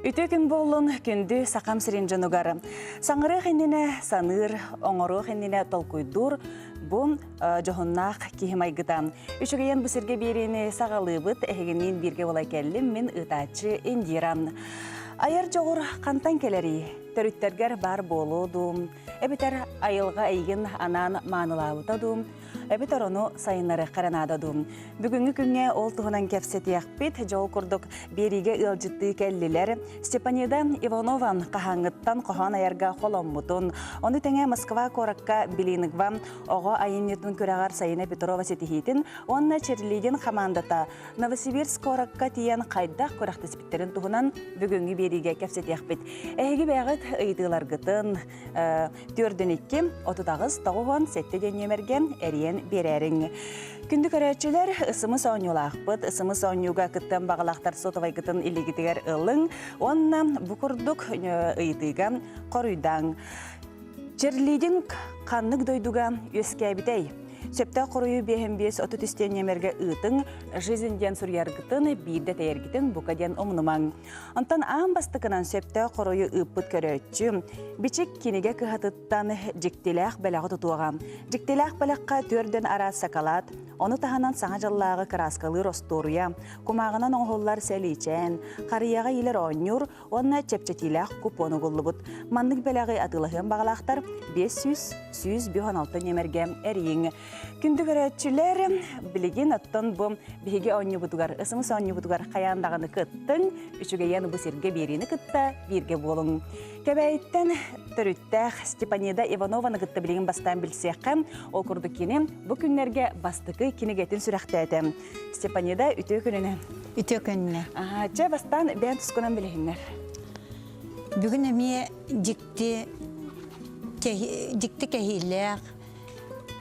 Үтүө күн буоллун, күндү сахам сирин дьонугар. Саҥарыах иннинэ саныыр, оҥоруох иннинэ толкуйдуур бу дьоһуннаах киһи майгыта. Үчүгэйэн бу сиргэ биэриини саҕалыыбыт, эһигиниин бииргэ була кэллим, мин ыытааччы Индира. Айар дьоҕур хантан кэлэрий? Төрүттэргэр баар буолуо дуу, эбэтэр айылҕа эйигин анаан маанылаабыта дуу, эбэтэр ону сайыннарыахха эрэ наада дуу. Бүгүҥҥү күҥҥэ ол туһунан кэпсэтиэхпит. Дьол курдук биэриигэ ыалдьыттыы кэллилэр. Степанида Иванова хаһааҥҥыттан хоһоон айарга холоммутун, ону тэҥэ Москва куоракка Билингва оҕо айымньытын күрэҕэр Сайына Петрова ситиһиитин уонна Черлидин хамаандата Новосибирск куоракка тиийэн хайдах күрэхтэспиттэрин туһунан бүгүҥҥү биэриигэ кэпсэтиэхпит. Эһиги бэйэҕит ыйытыыларгытын 4 2 38 97 диэн нүөмэргэ эрийэн биэрээриҥ. Күндү көрөөччүлэр, ысымыс оонньуулаахпыт. Ысымыс оонньууга кыттан баҕалаахтар сотовайгытын илиигитигэр ылыҥ уонна бу курдук ыйытыыга хоруйдааҥ. Черлидинг ханнык дойдуга үөскээбитэй? Сөптөөх хоруйу биэһин биэс 33 нүөмэргэ ыытыҥ, «Жизнь» диэн суруйаргытын, биирдэ тэйэргитин бука диэн умнумаҥ. Онтон аан бастакынан сөптөөх хоруйу ыыппыт көрөөччү Бичик кинигэ кыһатыттан дьиктилээх бэлэҕи тутуоҕа. Дьиктилээх бэлэххэ түөрдэн араас сакалаат, ону таһынан саҥа дьыллааҕы кырааскалыыр остуоруйа, кумааҕынан оҥоһуллар сэлиичээн, харыйаҕа иилэр оонньуур уонна чэпчэтиилээх купон угуллубут. Маннык бэлэҕи атыылаһыан баҕалаахтар 500 156 нүөмэргэ эрийиҥ. Күндү көрөөччүлэр, билигин оттон бу биһиги оонньуубутугар, ысымыс оонньуубутугар хайаан даҕаны кыттыҥ, үчүгэйэн бу сиргэ биэриини кытта бииргэ буолуҥ. Кэбээйиттэн төрүттээх Степанида Иванованы кытта билигин бастаан билсиэххэ, ол курдук кини бу күннэргэ бастакы кинигэтин сүрэхтээтэ. Степанида, үтүө күнүнэн. Үтүө күнүнэн. Чэ, бастаан бэйэн тускунан билиһиннэр. Бүгүн эмиэ дьикти дьикти кэһиилээх,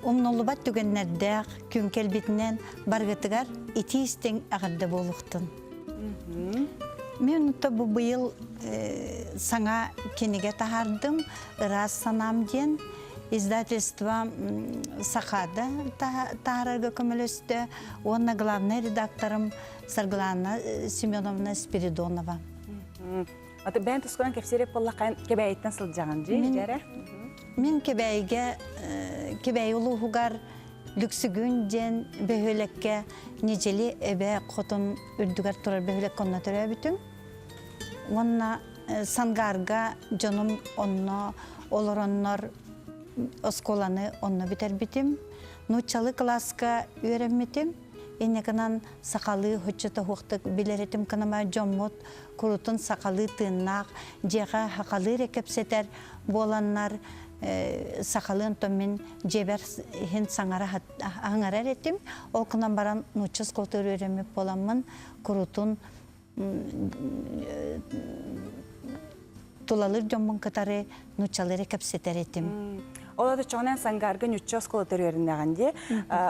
Умнуллубат түгэннэрдээх күн кэлбитинэн барыгытыгар итии-истиҥ эҕэрдэ буолуохтун. Мен бу быйыл саҥа кинигэ таһаардым «Ыраас санаам» диэн издательство Сахада таһаарарга көмөлөстө уонна главный редакторым Саргылана Семеновна Спиридонова. Аты бэйэн тускунан кэпсиэрэ буоллахха Кэбээйиттэн сылдьаҕын дии, дьэрэ? Мин Кэбээйигэ Кэбээйи улууһугар Лүксүгүн диэн бөһүөлэккэ Ньидьили эбэ хотун үрдүгэр турар бөһүөлэккэ онно төрөөбүтүм. Уонна Сангаарга дьонум онно олороннор оскуоланы онно бүтэрбитим. Нууччалыы кылааска үөрэммитим. Инньэ гынан сахалыы һуччутоһуохтук билэр этим кыныма дьоммут курутун сахалыы тыыннаах дьиэҕэ сахалыы эрэ кэпсэтэр буоланнар сахалыы онтон мин дьиэбэр иһин саҥара аҥарар этим. Ол гынан баран нуучча оскуолатыгар үөрэммит буоламмын курутун тулалыыр дьоммун кытары нууччалыы эрэ кэпсэтэр этим. Ол ата чоҕунан Сангаарга ньучча оскуола төрүөрүннэҕин дии.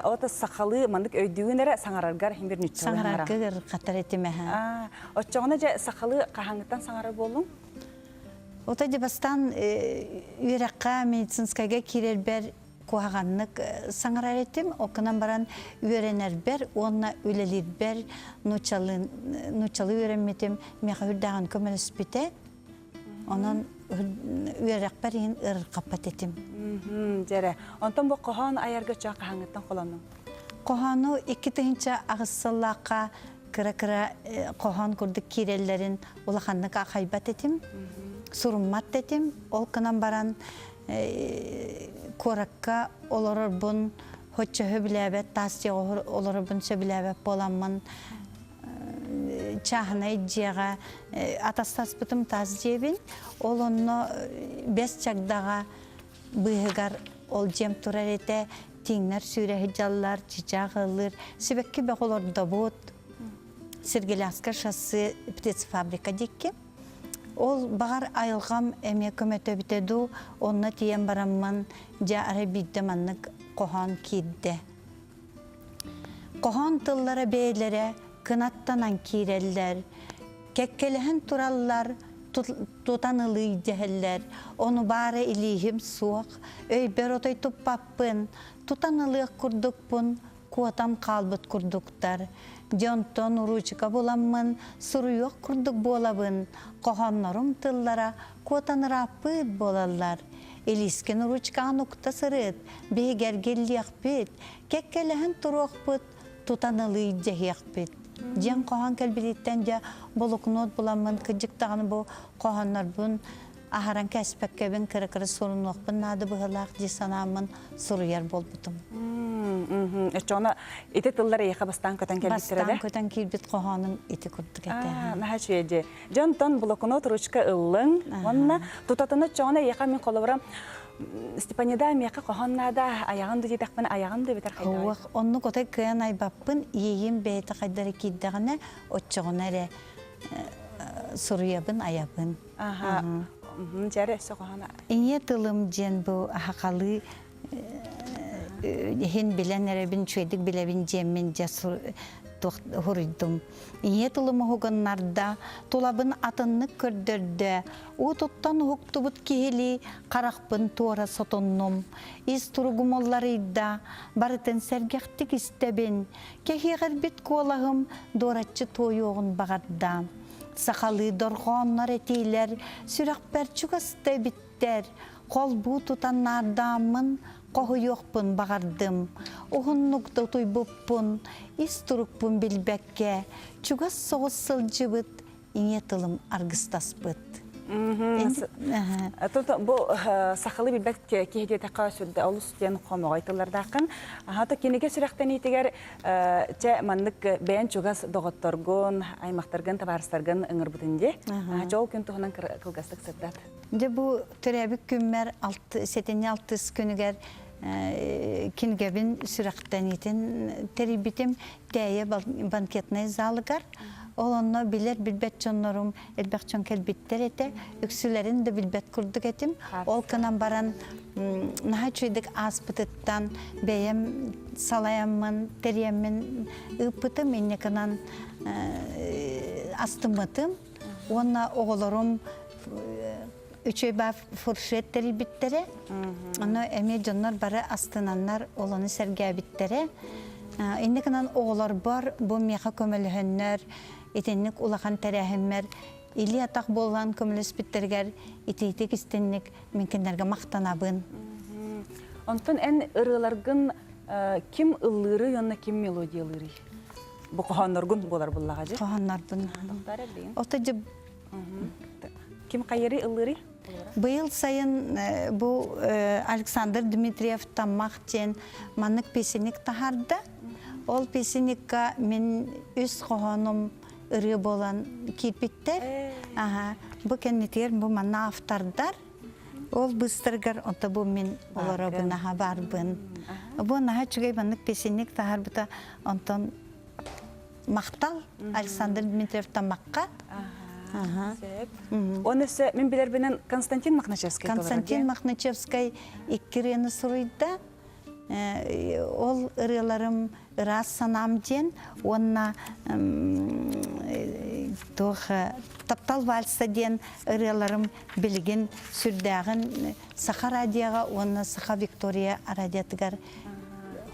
Ол ата сахалыы маннык өйдүүгүн эрэ саҥараргар иһин бир ньуччалыы саҥарарга ыарырҕатар этим эһэ. Оччоҕуна дьэ сахалыы хаһааҥҥыттан саҥарар буоллуҥ? Ото дьэ бастаан үөрэххэ медицинскайга киирэрбэр куһаҕаннык саҥарар этим. Ол гынан баран үөрэнэрбэр уонна үлэлиирбэр нууччалыы нууччалыы үөрэммитим миэхэ үрдээҕин көмөлөспүтэ. Онон үөрэхпэр иһин ыарырҕаппат этим. Дьэрэ. Онтон бу хоһоон айарга чоо хаһааҥҥыттан холоннуҥ? Хоһоону 2008 сыллаахха кыра-кыра хоһоон курдук киирэллэрин улаханнык аахайбат этим, суруммат этим. Ол гынан баран куоракка олорорбун һоччо сөбүлээбэт, таас дьиэҕэ олорорбун сөбүлээбэт буоламмын чааһынай дьиэҕэ атастаспытым таас дьиэбин. Ол онно бэс чагдаҕа быыһыгар ол дьиэм турар этэ. Тииҥнэр сүүрэ сылдьаллар, чычаах ыллыыр. Сибэкки бөх олордобут. Сергеляска шоссе птицефабрика диэки. Ол баҕар айылҕам эмиэ көмөтөбүтэ дуу, онно тиийэн бараммын, дьэ арай биирдэ маннык хоһоон киирдэ. Хоһоон тыллара бэйэлэрэ кынаттанан киирэллэр, кэккэлэһэн тураллар, тутан ылыы дэһэллэр. Ону баара илииһим суох, өйбөр отой туппаппын, тутан ылыах курдукпун. куотан хаалбыт курдуктар. Дьэ онтон уруучука буламмын, суруйуох курдук буолабын, хоһооннорум тыллара куотан ырааппыт буолаллар. Илиискин уруучукаҕын укта сырыт, биһиги эргиллиэхпит, кэккэлэһэн туруохпут, тутан ылыы дьэһиэхпит. Диэн хоһоон кэлбититтэн дьэ болокунуот буламмын кырдьык даҕаны бу хоһооннорбун аһаран кээспэккэбин кыра-кыра сурунуохпун наада быһыылаах дии санааммын суруйар буолбутум. Оччоҕуна ити тыллар эйиэхэ бастаан көтөн кэлбиттэрэ Бастаан көтөн киирбит хоһоонум ити курдук этэ. Наһаа үчүгэй дии. Дьэ онтон блокнот ручка ыллыҥ уонна тутатына оччоҕуна эйиэхэ мин холобура Степанида миэхэ хоһоон наада айаҕын да диэтэхпинэ айаҕын да эбэтэр хайдаҕый? Уох, оннук отой кыайан айбаппын, иэйиим бэйэтэ хайдары киирдэҕинэ, оччоҕуна эрэ суруйабын, айабын. Аха. Дьэ өссө хоһоон. Ийэ тылым диэн бу сахалыы иһин билэн эрэбин, үчүгэйдик билэбин диэммин дьэ суруйдум. Ийэ тылым уһугуннарда, тулабын атыннык көрдөрдө, уутуттан уһуктубут киһилии харахпын туора сотуннум. Ис туругум уларыйда, барытын сэргэхтик истэбин. Кэһиэҕирбит куолаһым дуораччы туойуоҕун баҕарда. Сахалыы дорҕооннор этиилэр сүрэхпэр чугаста эбиттэр. Холбуу тутан наардааммын хоһуйуохпун баҕардым. Уһуннук да утуйбуппун, ис турукпун билбэккэ, чугас соҕус сылдьыбыт ийэ тылым аргыстаспыт. Бу сахалыы билбэт киһи диэтэххэ сүрдэ олус диэн хомоҕой тыллардааххын. Аһата кинигэ сүрэхтэниитигэр чэ маннык бэйэн чугас доҕотторгун, аймахтаргын, табаарыстаргын ыҥырбытын дии. Чэ ол күн туһунан кылгастык сырдат. Дьэ бу төрөөбүт күммэр сэтинньи алтыс күнүгэр кинигэбин сүрэхтэниитин тэрийбитим Тээйэ банкетнай залыгар. Ол онно билэр-билбэт дьоннорум элбэх дьон кэлбиттэр этэ. Үксүлэрин да билбэт курдук этим. Ол гынан баран наһаа үчүгэйдик ааспытыттан бэйэм салайаммын, тэрийэммин ыыппытым. Инньэ гынан астыммытым. Уонна оҕолорум үчүгэй баа фуршет тэрийбиттэрэ. Ону эмиэ дьоннор бары астынаннар олону сэргээбиттэрэ. Инник гынан оҕолорбор бу миэхэ көмөлөһөннөр, итинник улахан тэрээһиммэр илии-атах буолан көмөлөспүттэригэр итиитик истинник мин кинилэргэ махтанабын. Онтон эн ырыаларгын ким ыллыырый уонна ким мелодиялыырый? Бу хоһоонноргун буолар буллаҕа дьэ. Хоһооннорбун. Ото дьэ Ким хайырый ыллыырый? Быйыл сайын бу Александр Дмитриев Таммах диэн маннык песенник таһаарда. Ол песенникка мин үс хоһоонум ырыа буолан киирбиттэр. Аха, бу кэннитигэр бу манна автордар. Ол быстаргар онто бу мин олоробун аха барбын. Бу наһаа үчүгэй маннык песенник таһаарбыта онтон Махтал Александр Дмитриев Тамакка. Он өссө мин билэрбинэн Константин Мохначевскай Константин Мохначевскай икки ырыаны суруйда. Ол ырыаларым ыраас санаам диэн уонна туох таптал вальса диэн ырыаларым билигин сүрдээҕин Саха радиоҕа уонна Саха Виктория радиотыгар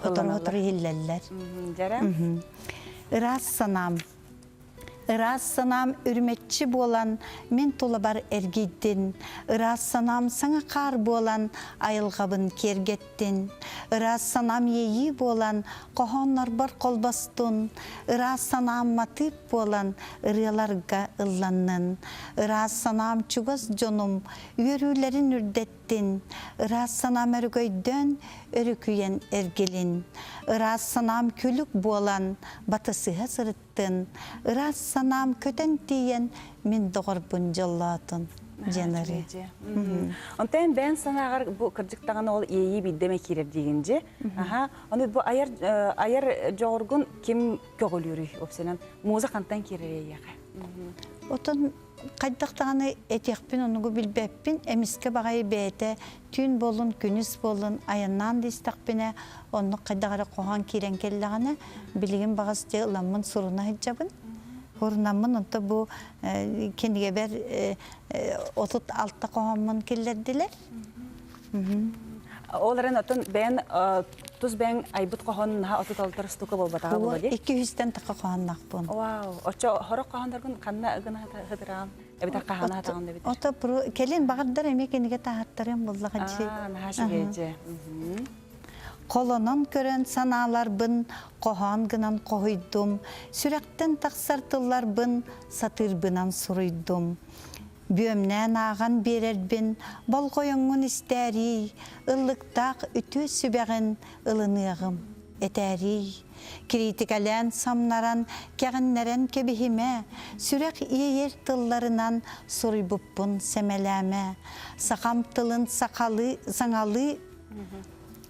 сотору-сотору иһиллэллэр. Ыраас санаам. Ыраас санаам үрүмэччи буолан, мин тулабар эргийдин. Ыраас санаам саҥа хаар буолан, айылҕабын киэргэттин. Ыраас санаам иэйии буолан, хоһооннорбор холбостун. Ыраас санаам матыып буолан, ырыаларга ылланнын. Ыраас санаам чугас дьонум, үөрүүлэрин үрдэттин, ыраас санаам өрөгөйдөөн өрүкүйэн эргилин, ыраас санаам күлүк буолан батысыһа сырыттын, ыраас санаам көтөн тиийэн мин доҕорбун дьоллоотун диэн ырыа. Онтон бэйэн санааҕар бу кырдьык даҕаны ол иэйии биирдэ эмэ киирэр диигин дьи. Аха. Ону бу айар айар дьоҕургун ким көҕүлүүрүй уопсайынан муза хантан киирэр эйиэхэ? Отон Хайдах даҕаны этиэхпин оннугу билбэппин, эмискэ баҕайы бэйэтэ түүн буоллун, күнүс буоллун айаннаан да истэхпинэ, оннук хайдах эрэ хоһоон киирэн кэллэҕинэ, билигин баҕас дьэ ыламмын суруна сылдьабын. Сурунаммын онто бу кинигэбэр 36 хоһооммун киллэрдилэр. Ол эрэн оттон бэйэн. тус бэйэҥ айбыт хоһоон наһаа 36 штука буолбатаҕа буолуо дии? 200-тэн таха хоһооннаахпын. Вау! Оччо хорох хоһоонноргун ханна гына хытыраан? Эбэтэр хаһана хатаҕын эбитэр? Ото кэлин баҕардар эмиэ кинигэ таһаттарыам буоллаҕа дии. Аа, наһаа үчүгэй дьэ. Холонон көрөн санааларбын хоһоон гынан хоһуйдум, сүрэхтэн тахсар тылларбын сатыырбынан суруйдум. Бүөмнээн ааҕан биэрэрбин болҕойоҥҥун истээриий, ыллыктаах үтүө сүбэҕин ылыныаҕым, этээриий. Кириитикэлээн самнаран, кэҕиннэрэн кэбиһимэ, сүрэх иэйэр тылларынан суруйбуппун сэмэлээмэ. Сахам тылын сахалыы саҥалыы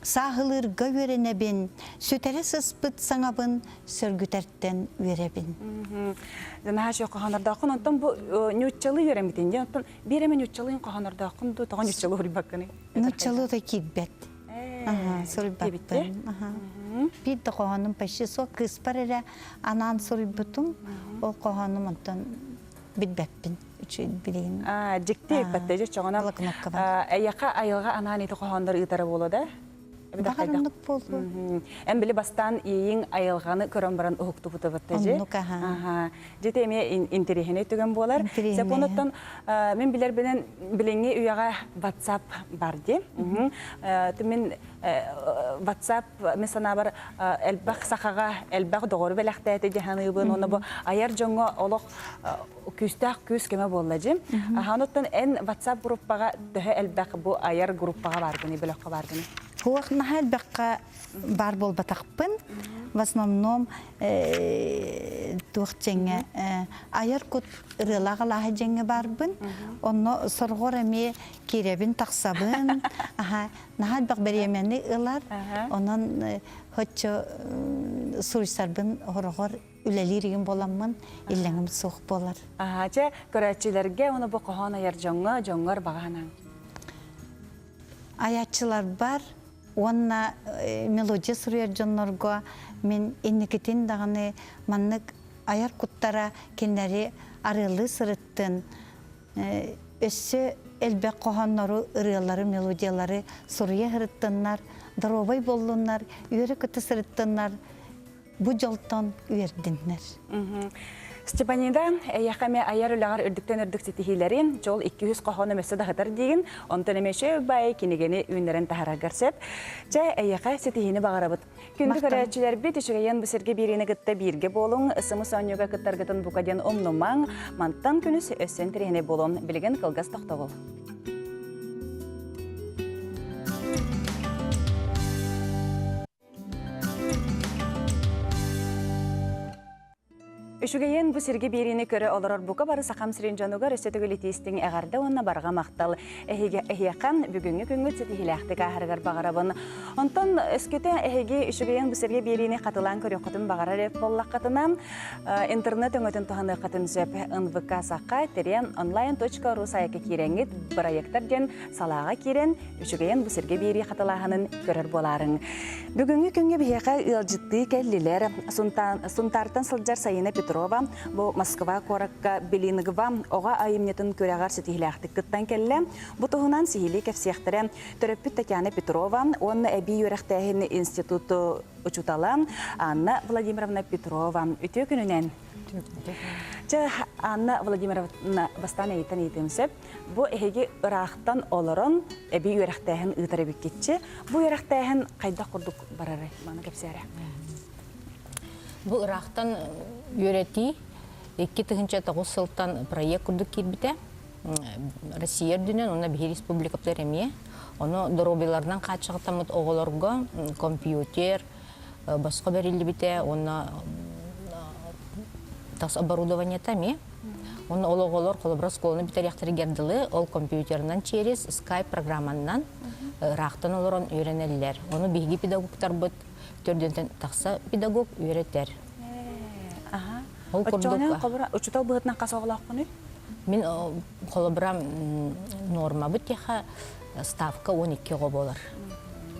Сааһылыырга үөрэнэбин, сүтэрэ сыспыт саҥабын сөргүтэртэн үөрэбин. Наһаа үчүгэй хоһооннордооххун, онтон бу ньууччалыы үөрэммитин дии, онтон биир эмэ ньууччалыын хоһооннордооххун дуу, тоҕо ньууччалыы суруйбаккыный? Нууччалыы да киирбэт. Суруйбаппын. Биир да хоһоонум почти суох кыыспар эрэ анаан суруйбутум. Ол хоһоонум онтон билбэппин үчүгэй билигин. Дьикти эппэттэ дьэ чоҕуна эйэхэ айылҕа анаан ити хоһооннор ыытара буолуо да? Баҕар оннук буолуо. Эн били бастаан иэйиҥ айылҕаны көрөн баран уһуктубутубут дьи. Оннук аха. Дьити эмиэ интэриэһинэй түгэн буолар. Сепонуттан мин билэрбинэн билиҥҥи үйэҕэ WhatsApp бар дии. Мин WhatsApp мин санаабар элбэх сахаҕа элбэх доҕору бэлэхтээтэ дии саныыбын. Уонна бу айар дьоҥҥо олох күүстээх күүс көмө буолла дьи. Аһаан оттон эн WhatsApp группаҕа төһө элбэх бу айар группаҕа бааргыный, бөлөххө бааргыный? Туох наһаа элбэххэ баар буолбатахпын. В основном туох дьэҥҥэ айар кут ырыалаах алааһы дьэҥҥэ баарбын. Онно сорҕор эмиэ киирэбин, тахсабын. Аха, наһаа элбэх бириэмэни ылар. Онон хоччо суруйсарбын хороҕор үлэлиир игин буоламмын иллэҥим суох буолар. Аһаа, чэ, көрөөччүлэргэ уонна бу хоһоон айар дьоҥҥо, дьоҥҥор баҕа санааҥ. Айааччыларбар уонна мелодия суруйар дьоннорго мин инникитин даҕаны маннык айар куттара кинилэри арыаллыы сырыттын, өссө элбэх хоһооннору, ырыалары, мелодиялары суруйа сырыттыннар, доруобай буоллуннар, үөрэ-көтө сырыттыннар, бу дьолтон үөрдүннэр. Степанида, эйиэхэ эмиэ айар үлэҕэр үрдүктэн үрдүк ситиһиилэри, дьол 200 хоһоону өссө да сытар диигин, онтон эмиэ үчүгэй баай кинигэни үүннэрэн таһаараргар сөп. Чэ, эйиэхэ ситиһиини баҕарабыт. Күндү көрөөччүлэрбит, үчүгэйэн бу сиргэ биэриини кытта бииргэ буолуҥ, сымыс оонньууга кыттаргытын бука диэн умнумаҥ, мантан күнүс өссө интэриэһинэй буолуон билигин кылгас тохтобул. Үчүгэйин бу сиргэ биэриини көрө олорор бука бары Сахам сирин дьонугар өссө төгүл итиистиҥ эҕэрдэ уонна барҕа махтал. Эһиги эһиэхэ бүгүҥҥү күҥҥүт ситиһиилээхтик ааһарыгар баҕарабын. Онтон өскөтө эһиги үчүгэйин бу сиргэ биэриини хатылаан көрүөххүтүн баҕарар эбит буоллаххытына, интернет өҥөтүн туһаныаххытын сөп. НВК Саха тириэн онлайн.ру саайка киирэҥҥит проектар диэн салааҕа киирэн үчүгэйин бу сиргэ биэрии хатылааһынын көрөр буолаарыҥ. Бүгүҥҥү күҥҥэ биһиэхэ ыалдьыттыы кэллилэр. Сунтаартан сылдьар Саина Петрова бу Москва куоракка Билингва оҕо айымньытын күрэҕэр ситиһиилээхтик кыттан кэллэ. Бу туһунан сиһилии кэпсиэхтэрэ төрөппүт Татьяна Петрова уонна эбии үөрэхтээһин институту учуутала Анна Владимировна Петрова. Үтүө күнүнэн! Чэ, Анна Владимировна бастаан эйиттэн ыйытыам сөп. Бу эһиги ыраахтан олорон эбии үөрэхтээһин ыытар эбиккитчи. Бу үөрэхтээһин хайдах курдук барарый? Маны кэпсээрэ. Бу ыраахтан үөрэтии 2009 сылтан проект курдук киирбитэ. Россия үрдүнэн уонна биһи республикабытыгар эмиэ. Ону доруобуйаларынан хааччахтаммыт оҕолорго компьютер босхо бэриллибитэ уонна тас оборудованиета эмиэ. Уонна ол оҕолор холобура оскуоланы бүтэриэхтэригэр дылы ол компьютерынан через Skype программанан ыраахтан олорон үөрэнэллэр. Ону биһиги педагогтарбыт төрдүнтэн тахса педагог үөрэтэр. Ол курдук холобура учуутал быһыытынан хас оҕолооххунуй? Мин холобура нормабыт тиэхэ ставка 12 оҕо буолар.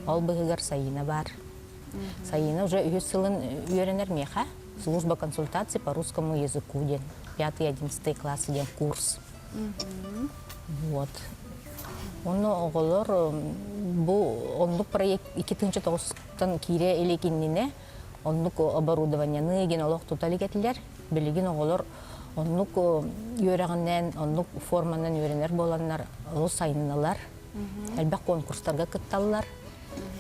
Ол быһыгар Сайыына баар. Сайыына уже үһүс сылын үөрэнэр миэхэ. Служба консультаций по русскому языку диэн пятый одиннадцатый класс диэн курс. Вот. Онно оҕолор бу оннук проект 2009-тан киирэ илик иннинэ оннук оборудованиены игин олох тута илик этилэр. Билигин оҕолор оннук үөрэҕинэн, оннук форманан үөрэнэр буоланнар олус сайыннылар. Элбэх конкурстарга кытталлар.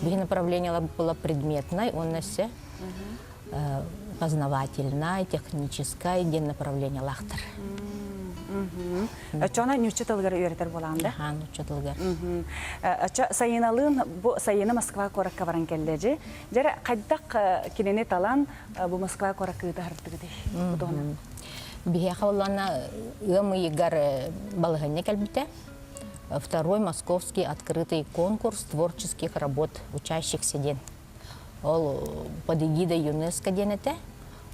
Биһи направлениелар была предметной уонна өссө познавательнай, техническай диэн направлениелаахтар. Оччоҕуна нуучча тылыгар үөрэтэр буолаҕын да? Аха, нуучча тылыгар. Оччо Сайыналыын бу Сайына Москва куоракка баран кэллэ дьи. Дьэрэ хайдах кинини талан бу Москва куоракка ыытаһырдыгытый? Бу Биһиэхэ улаана ыам ыйыгар балаһыанньа кэлбитэ. Второй московский открытый конкурс творческих работ учащихся диэн. Ол под эгидой ЮНЕСКО диэн этэ.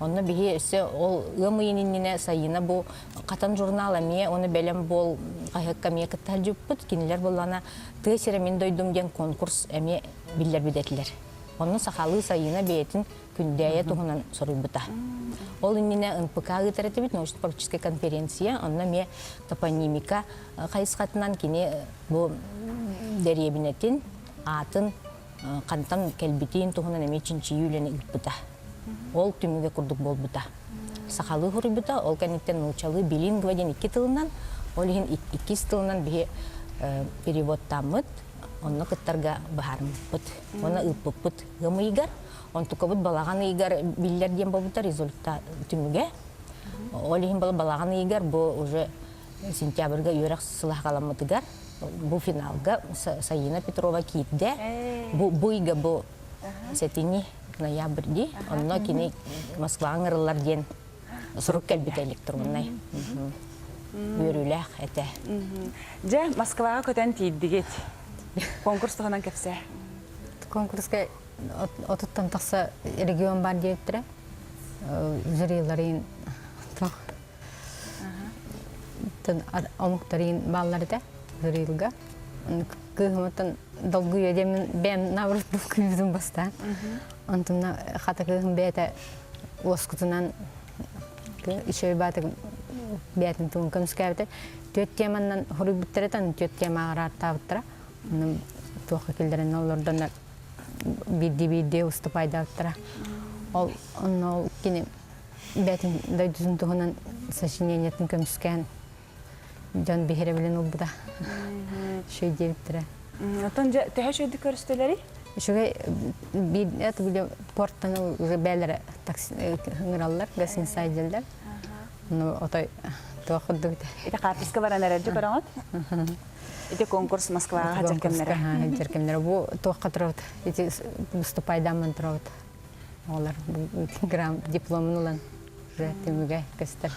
Онно биһи өссө ол ыам ыйын иннинэ Сайына бу Хатан журнал эмиэ оны бэлэм буол хаһыакка эмиэ кытта сылдьыбыппыт. Кинилэр буоллаҕына тыа сирэ мин дойдум диэн конкурс эмиэ биллэрбит этилэр. Онно сахалыы Сайына бэйэтин Күндээйэ туһунан суруйбута. Ол иннинэ НПК ыытар этибит, научно-практическая конференция, онно эмиэ топонимика хайысхатынан кини бу дэриэбинэтин аатын хантан кэлбитин туһунан эмиэ чинчийии үлэни ыыппыта. Ол түмүгэ курдук буолбута. Сахалыы суруйбута, ол кэнниттэн нууччалыы билингва диэн икки тылынан, ол иһин иккис тылынан биһи переводтааммыт, онно кыттарга быһаарыммыппыт. Уонна ыыппыппыт ыам ыйыгар. Онтукабыт балаҕан ыйыгар биллэр диэн буолбута результат түмүгэ. Ол иһин балаҕан ыйыгар бу уже сентябрьга үөрэх сылаһаламмытыгар бу финалга Саина Петрова киирдэ. Бу бу ыйга бу сэтинньи ноябрь дии. Онно кини Москваҕа ыҥырыллар диэн сурук кэлбитэ электроннай. Үөрүүлээх этэ. Дьэ, Москваҕа көтөн тиийдигит. Конкурс туһунан кэпсээ. Конкурска отуттан тахса регион бар диэбиттэрэ. Жюриларын туох омуктарын бааллар этэ жюрилга. Кыыһымыттан долгуйа диэммин бэйэм наоборот долгуйбутум бастаан. Онтумна хата кыыһым бэйэтэ уоскутунан үчүгэй баатык бэйэтин тылын көмүскээбитэ. Түөрт теманнан хоруйбуттара этэ, түөрт темаҕа араартаабыттара. Ону туохха киллэрэн олордоннор биирдии-биирдии уступайдаабыттара. Ол онно ол кини бэйэтин дойдутун туһунан сочинениетын көмүскээн дьон биһирэбилин ылбыта. Үчүгэй диэбиттэрэ. Оттон дьэ төһө үчүгэйдик көрүстүлэрий? Үчүгэй биир это били порттан уже бээлэрэ такси ыҥыраллар, гостиница дииллэр. Ну отой туох курдук этэ. Ити хаартыска баран эрэрдьи көрөҕүт? Ити конкурс Москваҕа сылдьар кэмнэрэ. Сылдьар кэмнэрэ. Бу туохха турабыт? Ити выступайдааммын турабыт. Оҕолор грам дипломун ылан уже түмүгэ көстөр.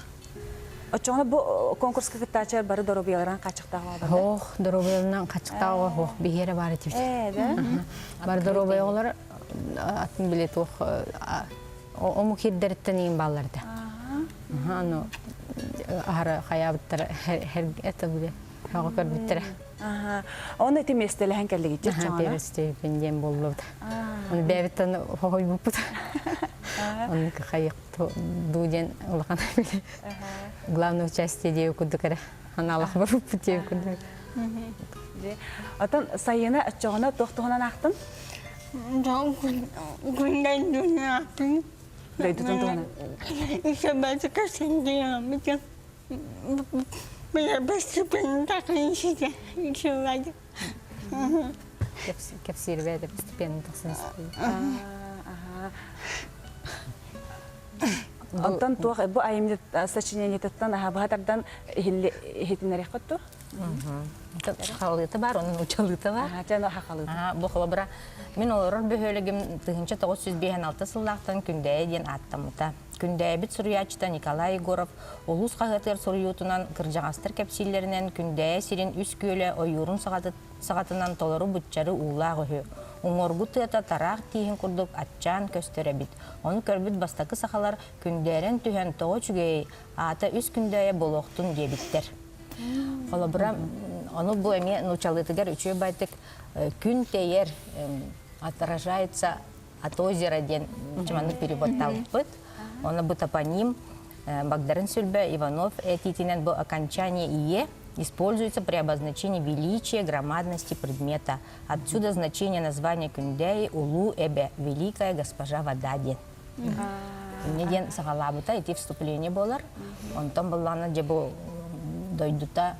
Оччоҕуна бу конкурска кыттааччылар бары доруобуйаларынан хааччахтаах оҕолор да? Ох, доруобуйаларынан хааччахтаах оҕо ох биһиэрэ баар этибит. Ээ, да? Бары доруобуйа оҕолор атын били туох омук сирдэриттэн иин бааллар да. Аны аһара хайаабыттара это били Хаҕа көрбүттэрэ. Оны ити миэстэлэһэн кэллигит чоҥоно? Миэстэлэһэн диэн буоллубут. Оны бэйэбиттэн хоһуйбуппут. Оны хайык дуу диэн улахан главное участие диэби курдук эрэ аналах барбыппыт диэби курдук. Отон сайына оччоҕуна туох туһунан аахтын? Дойдутун туһунан. Кэпсиирбэ постепенно тахсан Онтон туох бу айымньы сочинениетыттан аһабыһа тардан иһитиннэриэххит дуо? Халыыта бар, онон учалыыта бар. Чэ, хахалыыта. Бу холобура, мин олорор бөһүөлэгим 1956 сыллаахтан Күндээйи диэн ааттаммыта. Күндээйбит суруйааччыта Николай Егоров улуус хаһыатыгар суруйуутунан кырдьаҕастар кэпсииллэринэн Күндээйэ сирин үс күөлэ ойуурун саҕатынан толору быччары уулаах үһү. Уҥуоргу тыата тараах тииһин курдук аччаан көстөр эбит. Ону көрбүт бастакы сахалар күндээрэн түһэн тоҕо үчүгэйэй, аата үс Күндээйэ буолуохтун диэбиттэр. Холобура, ону бу эмиэ нуучалыытыгар үчүгэй байтык күн тэйэр отражается от озера диэн маннык переводтаабыппыт. Онно бу топоним Багдарын Сүлбэ Иванов этиитинэн бу окончание ие. Используется при обозначении величия громадности предмета. Отсюда значение названия Күндэйи Улуу Эбэ, Великая госпожа вода диэн. Инньэ диэн саҕалаабыта ити вступление буолар. Онтон быллаана дьэ бу дойдута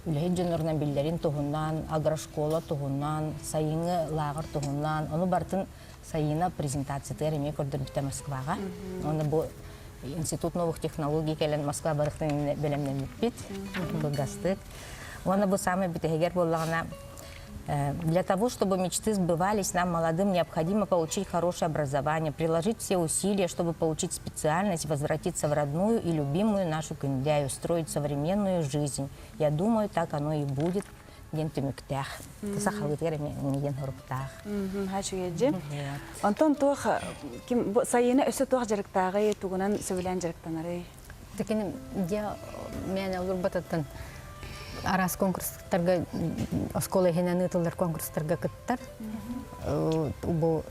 үлэһит дьоннорунан биллэрин туһунан, агрошкола туһунан, сайыҥҥы лааҕыр туһунан, ону барытын Сайыына презентациятыгар эмиэ көрдөрбүтэ Москваҕа. Уонна бу Институт новых технологий кэлэн Москва барыхтан бэлэмнэммиппит кылгастык. Уонна бу самый бүтэһигэр буоллаҕына Для того, чтобы мечты сбывались, нам, молодым, необходимо получить хорошее образование, приложить все усилия, чтобы получить специальность, возвратиться в родную и любимую нашу Күндяю, строить современную жизнь. Я думаю, так оно и будет диэн түмүктээх. Сахалыытыгар эмиэ диэн хоруктаах. Хачугэджи. Онтон туох ким сайыны өссө туох дьарыктааҕый, тугунан сөбүлээн дьарыктанарый? Такин дьэ мээнэ олорбатыттан араас конкурстарга оскуола иһинэн ыытыллар конкурстарга кыттар. Бу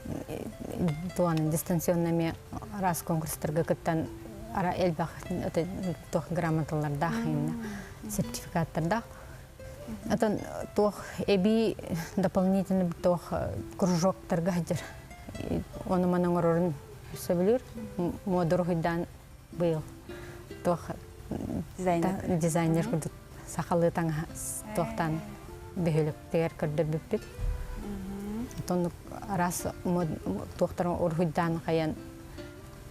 туан дистанционно эмиэ араас конкурстарга кыттан ара элбэх туох грамоталардаах сертификаттардаах. Атын туох эбии дополнительный туох кружоктарга сылдьар. Ону маны оҥорорун сөбүлүүр. Муодур уһуйдаан быйыл туох дизайнер дизайнер курдук сахалыы таҥаһа туохтаан бөһүөлэктигэр көрдөрбүппүт. Оннук араас туохтарын уруһуйдаан хайан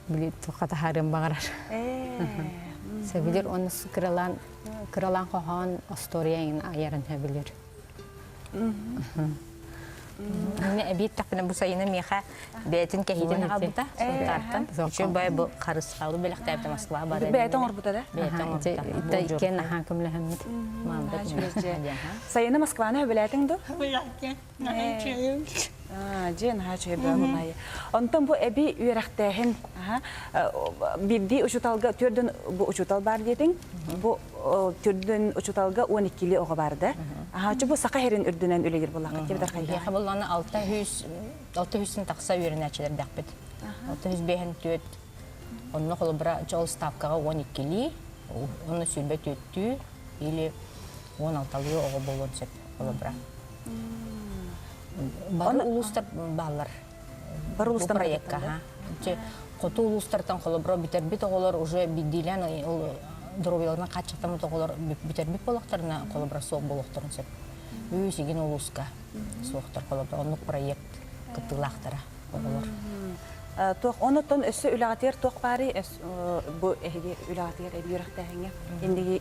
били туохха таһаарыан баҕарар. Сөбүлүүр уонна кыралаан кыралаан хоһоон остуоруйа эҥин айарын сөбүлүүр. Мин эбии эттэхпинэ бу сайыны миэхэ бэйэтин кэһиитин аҕалбыта Сунтаартан. Үчүгэй бу харысхалы бэлэхтээбитэ Москва барар. Бэйэтэ оҥорбута да? Бэйэтэ оҥорбута. Иккиэн наһаа көмөлөһөммүт. Сайыны Москваны сөбүлээтиҥ дуо? Дьиэ наһаа үчүгэй бөҕө Онтон бу эбии үөрэхтээһин биирдии учууталга түөрдүн бу учуутал баар диэтиҥ. Бу түрдүн учууталга 12-ли оҕо бар да. Аха, бу саха сирин үрдүнэн үлэлиир буоллахха ким Биһиэхэ буоллаҕына 600 600 тахса үөрэнээччилэрдээхпит. 654 онно холобура ол ставкаҕа 12-лии, онно 24-түү или 16-лыы оҕо буолуон сөп холобура. Бары улуустар бааллар. Бары улуустар проекка. Хоту улуустартан холобура бүтэрбит оҕолор уже биирдиилээн ол доруобуйаларынан хааччахтаммыт оҕолор бүтэрбит буоллахтарына холобура суох буолуохтарын сөп. Үс игин улууска суохтар холобура оннук проект кыттыылаахтара оҕолор. Туох онуттан өссө үлэҕитигэр туох баарый бу эһиги үлэҕитигэр эбии үөрэхтээһиҥҥэ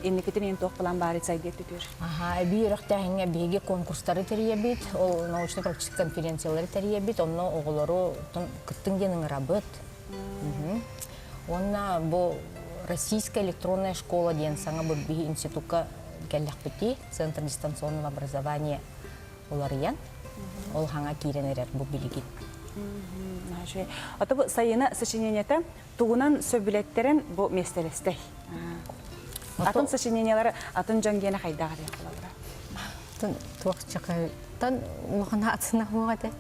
инникитин иһин туох план баарый сайдыа түтүөр? Аха, эбии үөрэхтээһиҥҥэ биһиги конкурстары тэрийэбит, ол научно-практическай конференциялары тэрийэбит, онно оҕолору кыттыҥ диэн ыҥырабыт. Уонна бу Российская электронная школа диэн саҥа бу биһи институкка кэллэхпитий, Центр дистанционного образования уларыйан, ол хаҥа киирэн эрэр бу билигин. Ото бу сайына сочинениета тугунан сөбүлэттэрэн бу миэстэлэстэй. Атын сочинениелары атын дьон гиэнэ хайдах эрэ холобура. Тон туох чакайтан улахан атына хуох этэ.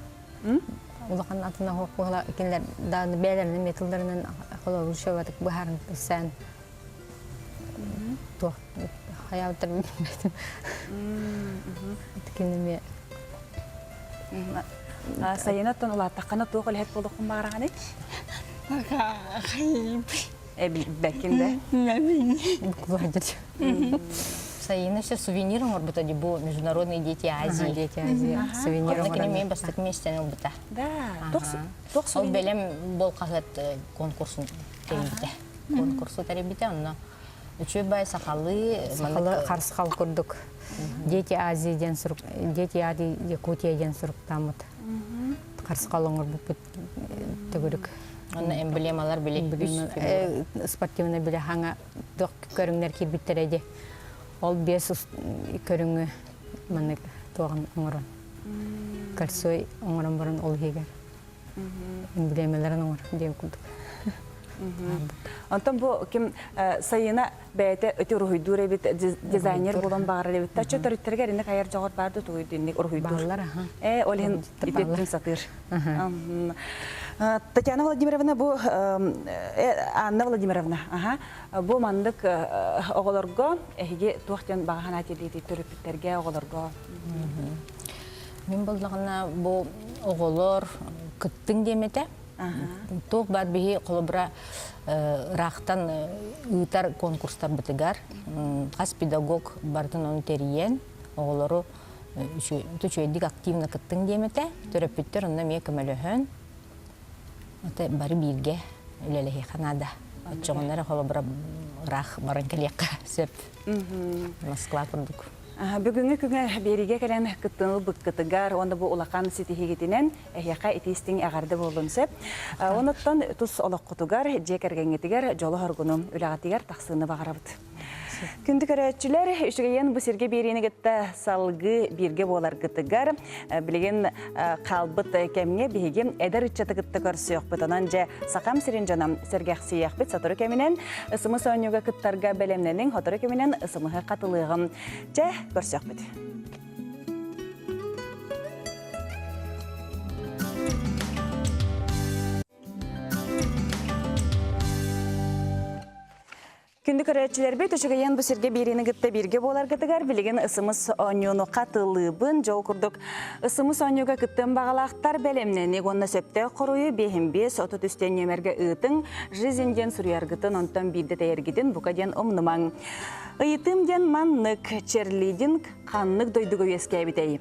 Улахан атына хуох буола кинилэр дааны бээлэринэн металларынан холобур шөбатык быһарын сään туох хайаабыттар билбэтим. Кинини Сайына оттон улааттаххына туох үлэһит буолуоххун баҕараҕыный? Бэккин да? Сайына все сувенир оҥорбута дии бу Международные дети Азии. Дети Азии. Сувенир Онно кини эмиэ бастакы миэстэни ылбыта. Да. Туох Ол бэлэм бол хаһыат конкурсун тэрийбитэ. Конкурсу тэрийбитэ онно үчүгэй бай сахалыы Сахалы харысхал курдук Дети Азии диэн сурук Дети Азии Якутия диэн суруктааммыт харысхал оҥорбуппут төгүрүк. Онно эмблемалар били спортивный били хаҥа туох көрүҥнэр киирбиттэрэ дии. Ол биэс көрүҥү маннык туоҕун оҥорон кольцой оҥорон баран ол иһигэр эмблемэлэрин оҥор диэн курдук. Онтон бу ким Сайына бэйэтэ өтө уруһуйдуур эбит, дизайнер буолан баҕарар эбит. Тачча төрүттэригэр инник айар дьоҕор баар да тугуй инник уруһуйдуур. Бааллар, аха. Ээ, ол иһин ититтин сатыыр. Татьяна Владимировна бу Анна Владимировна аха бу маннык оҕолорго эһиги туох диэн баҕа санаа тиэрдиитий төрөппүттэргэ оҕолорго Мин буллаҕына бу оҕолор кыттыҥ диэм этэ. Туох баар биһи холобура ыраахтан ыытар конкурстарбытыгар хас педагог барытын ону тэрийэн оҕолору үчүгэйдик активно кыттыҥ диэм этэ. Төрөппүттэр онно эмиэ көмөлөһөн бары бииргэ үлэлэһиэххэ наада. Оччоҕуна эрэ холобура ыраах баран кэлиэххэ сөп. Москва курдук. Бүгүҥҥү күҥҥэ биэриигэ кэлэн кыттыыны ылбыккытыгар уонна бу улахан ситиһиигитинэн эһиэхэ итии-истиҥ эҕэрдэ буоллун сөп. Онуттан тус олоххутугар, дьиэ кэргэҥҥитигэр дьолу-соргуну үлэҕитигэр тахсыыны баҕарабыт. Күндү көрөөччүлэр, үчүгэйэн бу сиргэ биэриини кытта салгыы бииргэ буоларгытыгар билигин хаалбыт кэмҥэ биһиги эдэр ыччаты кытта көрсүөхпүт. Онон дьэ Сахам сирин дьоно сэргэхсийиэхпит сотору кэминэн ысымыс оонньууга кыттарга бэлэмнэниҥ, сотору кэминэн ысымыһы хатылыаҕым. Чэ, көрсүөхпүт. Күндү көрөөччүлэрбит, үчүгэйэн бу сиргэ биэриини кытта бииргэ буоларгытыгар билигин ысымыс оонньууну хатылыыбын. Дьол курдук ысымыс оонньууга кыттыан баҕалаахтар бэлэмнэник уонна сөптөөх хоруйу биэһин биэс 33 нүөмэргэ ыытыҥ. Жизнь диэн суруйаргытын, онтон биирдэ тэйэргитин бука диэн умнумаҥ. Ыйытыым диэн маннык черлидинг ханнык дойдуга үөскээбитэй?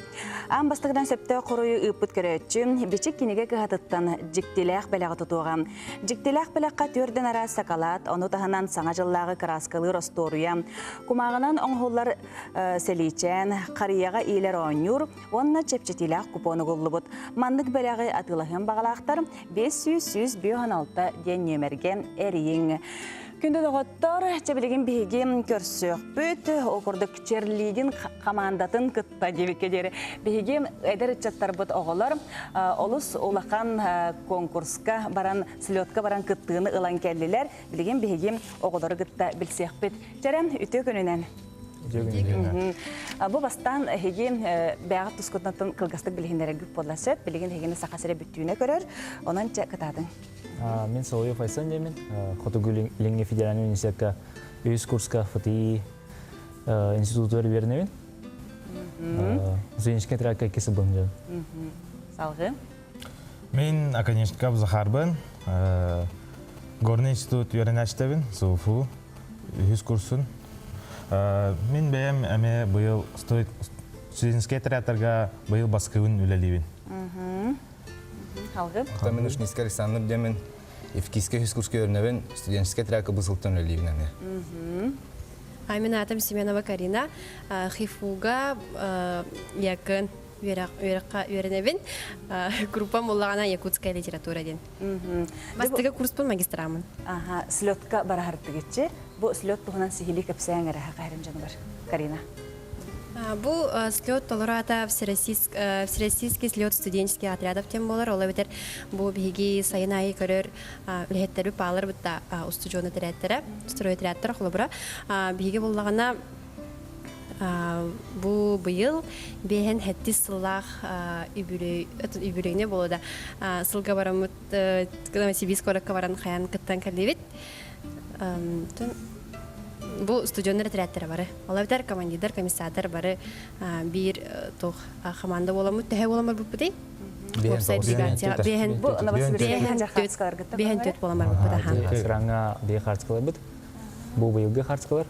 Аан бастакынан сөптөөх хоруйу ыыппыт көрөөччү Бичик кинигэ кыһатыттан дьиктилээх бэлэҕи тутуоҕа. Дьиктилээх бэлэххэ түөрдэн араас сакалаат, ону таһынан Саҥа дьыллааҕы кырааскалыыр остуоруйа, кумааҕынан оҥоһуллар сэлиичээн, харыйаҕа иилэр оонньуур уонна чэпчэтиилээх купон угуллубут. Маннык бэлэҕи атыылаһыан баҕалаахтар 500 156 диэн нүөмэргэ эрийиҥ. Күндү доҕоттор, чэ билигин биһиги көрсүөхпүт. Ол курдук черлидинг хамаандатын кытта диэбиккэ диэри биһиги эдэр ыччаттарбыт оҕолор олус улахан конкурска баран, слетка баран кыттыыны ылан кэллилэр. Билигин биһиги оҕолору кытта билсиэхпит. Чэрэн, үтүө күнүнэн. Бу бастаан эһиги бэйэҕит тускутунан кылгастык билиһиннэрэргит буолла сөп. Билигин эһигини Саха сирэ бүттүүнэ көрөр. Онон чэ кытаатыҥ. Мин Соловьев Айсан диэмин. Хотугу Илиҥҥи федеральнай университекка үһүс курска ФТИ институтугар үөрэнэбин. Студенческий отрядка икки сылбын дьон. Салгыы. Мин Академический Захарбын. Горный институт үөрэнээччитэбин, СУФУ үһүс курсун. Мин бэйэм эмиэ быйыл студенческий отрядтарга быйыл баскыбын үлэлиибин. Алгы. Мен Ушницкий Александр диэмин Евкийскэй үһүс курска үөрэнэбин, студенческай отрядка бу сылтан үлэлиибин эмиэ. Мин аатым Семенова Карина. ХИФУга якын үөрэххэ үөрэнэбин. Группам буллаҕына якутская литература диэн. Бастакы курспун магистрамын. Аха, слетка бараһартыгыччы. Бу слет туһунан сиһилии кэпсээн эрэ хахайрын дьонугар. Карина. Бу слет толору аата Всероссийский слет студенческих отрядов диэн буолар. Ол эбэтэр бу биһиги сайын аайы көрөр үлэһиттэри паалар бытта устудьуон этэрээттэрэ, стройотрядтар холобура. Биһиги буллаҕына бу быйыл биэһэн сэттис сыллаах үбүлүөйүнэ буолуо да сылга бараммыт Новосибирск куоракка баран хайаан кыттан кэллибит. Бу студеннар этэрээттэрэ бары. Ол эбэтэр командирдар, комиссардар бары биир туох хамаанда буоламмыт төһө буолан барбыппытый? Уопсай делегация биэһэн Бу Новосибирскай биэһэн түөрт буолан барбыппыт аха. Экраҥҥа биир хартыскаларбыт. Бу быйылгы хартыскалар.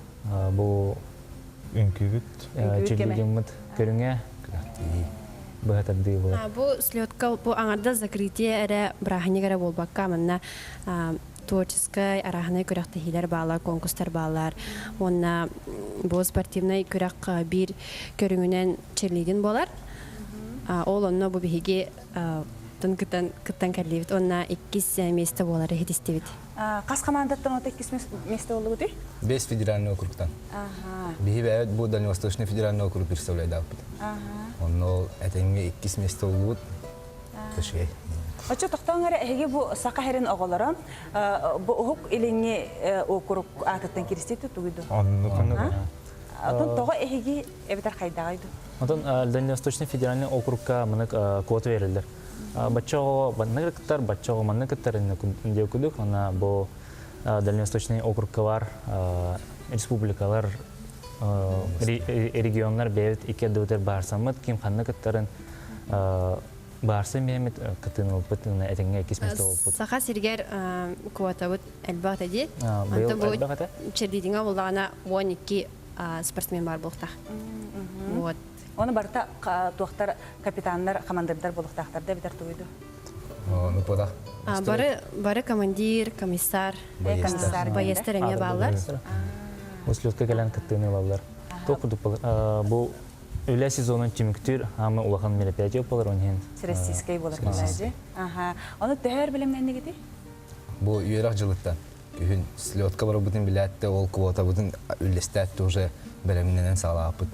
Бу үҥкүүбүт черлидингмыт көрүҥэ быһа тардыы буолар. Бу слетка бу аҥардас закрытие эрэ бырааһынньык эрэ буолбакка манна творческай арааһынай күрэхтэһиилэр бааллар, конкурстар бааллар. Уонна бу спортивнай күрэх биир көрүҥүнэн черлидинг буолар. Ол онно бу биһиги кыттан кыттан кэллибит уонна иккис миэстэ буолары иһитистибит. Хас командаттан ото иккис миэстэ буоллугутуй? Бес федеральный округтан. Биһи бэйэбит бу Дальневосточный федеральный округ представляйдаабыт. Онно ол этэҥҥэ иккис миэстэ буоллубут. Үчүгэй. Оччо тохтооҥ эрэ эһиги бу Саха сирин оҕолоро бу Уһук Илиҥҥи уокурук аатыттан киристиит тугуй дуо? Оннук оннук. Отон тоҕо эһиги эбэтэр хайдаҕай дуу? Отон Дальневосточный федеральный округка мынык квота берилер. Бачча оҕо маннык кыттар, бачча оҕо маннык кыттар диэ кудук. Она бу Дальневосточный округка бар республикалар, регионнар бэйэбит икки ардыбытыгар баарсаммыт, ким ханна кыттарын баарсан биһэммит кытыын ылбыт этэҥҥэ иккис миэстэ буолбут. Саха сиригэр квотабыт элбэх этэ дии. Быйыл элбэх этэ. Черлидиҥҥа буллаҕына 12 спортсмен баар буолуохтаах. Вот. Оны барыта туохтар капитаннар, командирдар буолуохтаахтар да эбэтэр тугуйду? Ну, пода. Бары, бары командир, комиссар, комиссар, боецтар эмиэ бааллар. Бу слетка кэлэн кыттыыны ылаллар. Туох курдук бу үлэ сезонун түмүктүүр аамы улахан мероприятие буолар он иһин. Всероссийскай буолар буолаажы. Аха. Оны төһөр билимнэннигити? Бу үөрэх дьылыттан күһүн слетка барбытын билээт ол квотабытын үллэстээт уже бэлэмнэнэн саҕалаабыт.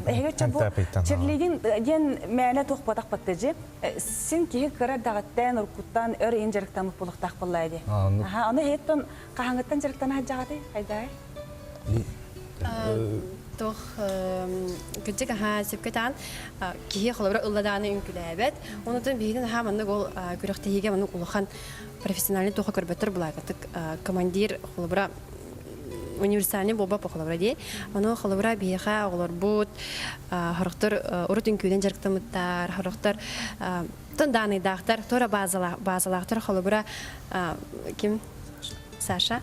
Эһиги бу черлидин диэн мээнэ туох буотах баттажы син киһи кыра даҕаттан уруккуттан өр иин дьарыктаммыт буолуохтаах буоллаа дии. Аха, ону иһиттэн хаһаҥыттан дьарыктана сылдьаҕытый хайдаай? Туох кырдьык аһаа сөпкө таан киһи холобура ылладааны үҥкүлээбэт. Онутун биһигин аһаа маннык ол күрэхтэһиигэ маннык улахан профессиональный туоха көрбөттөр булаакатык командир холобура универсальный буолбат холобура дии. Ону холобура биһиэхэ оҕолорбут хорохтор урут үҥкүүнэн дьарыктаммыттар, хорохтор тон дааныйдаахтар, туора базалаахтар холобура ким Саша.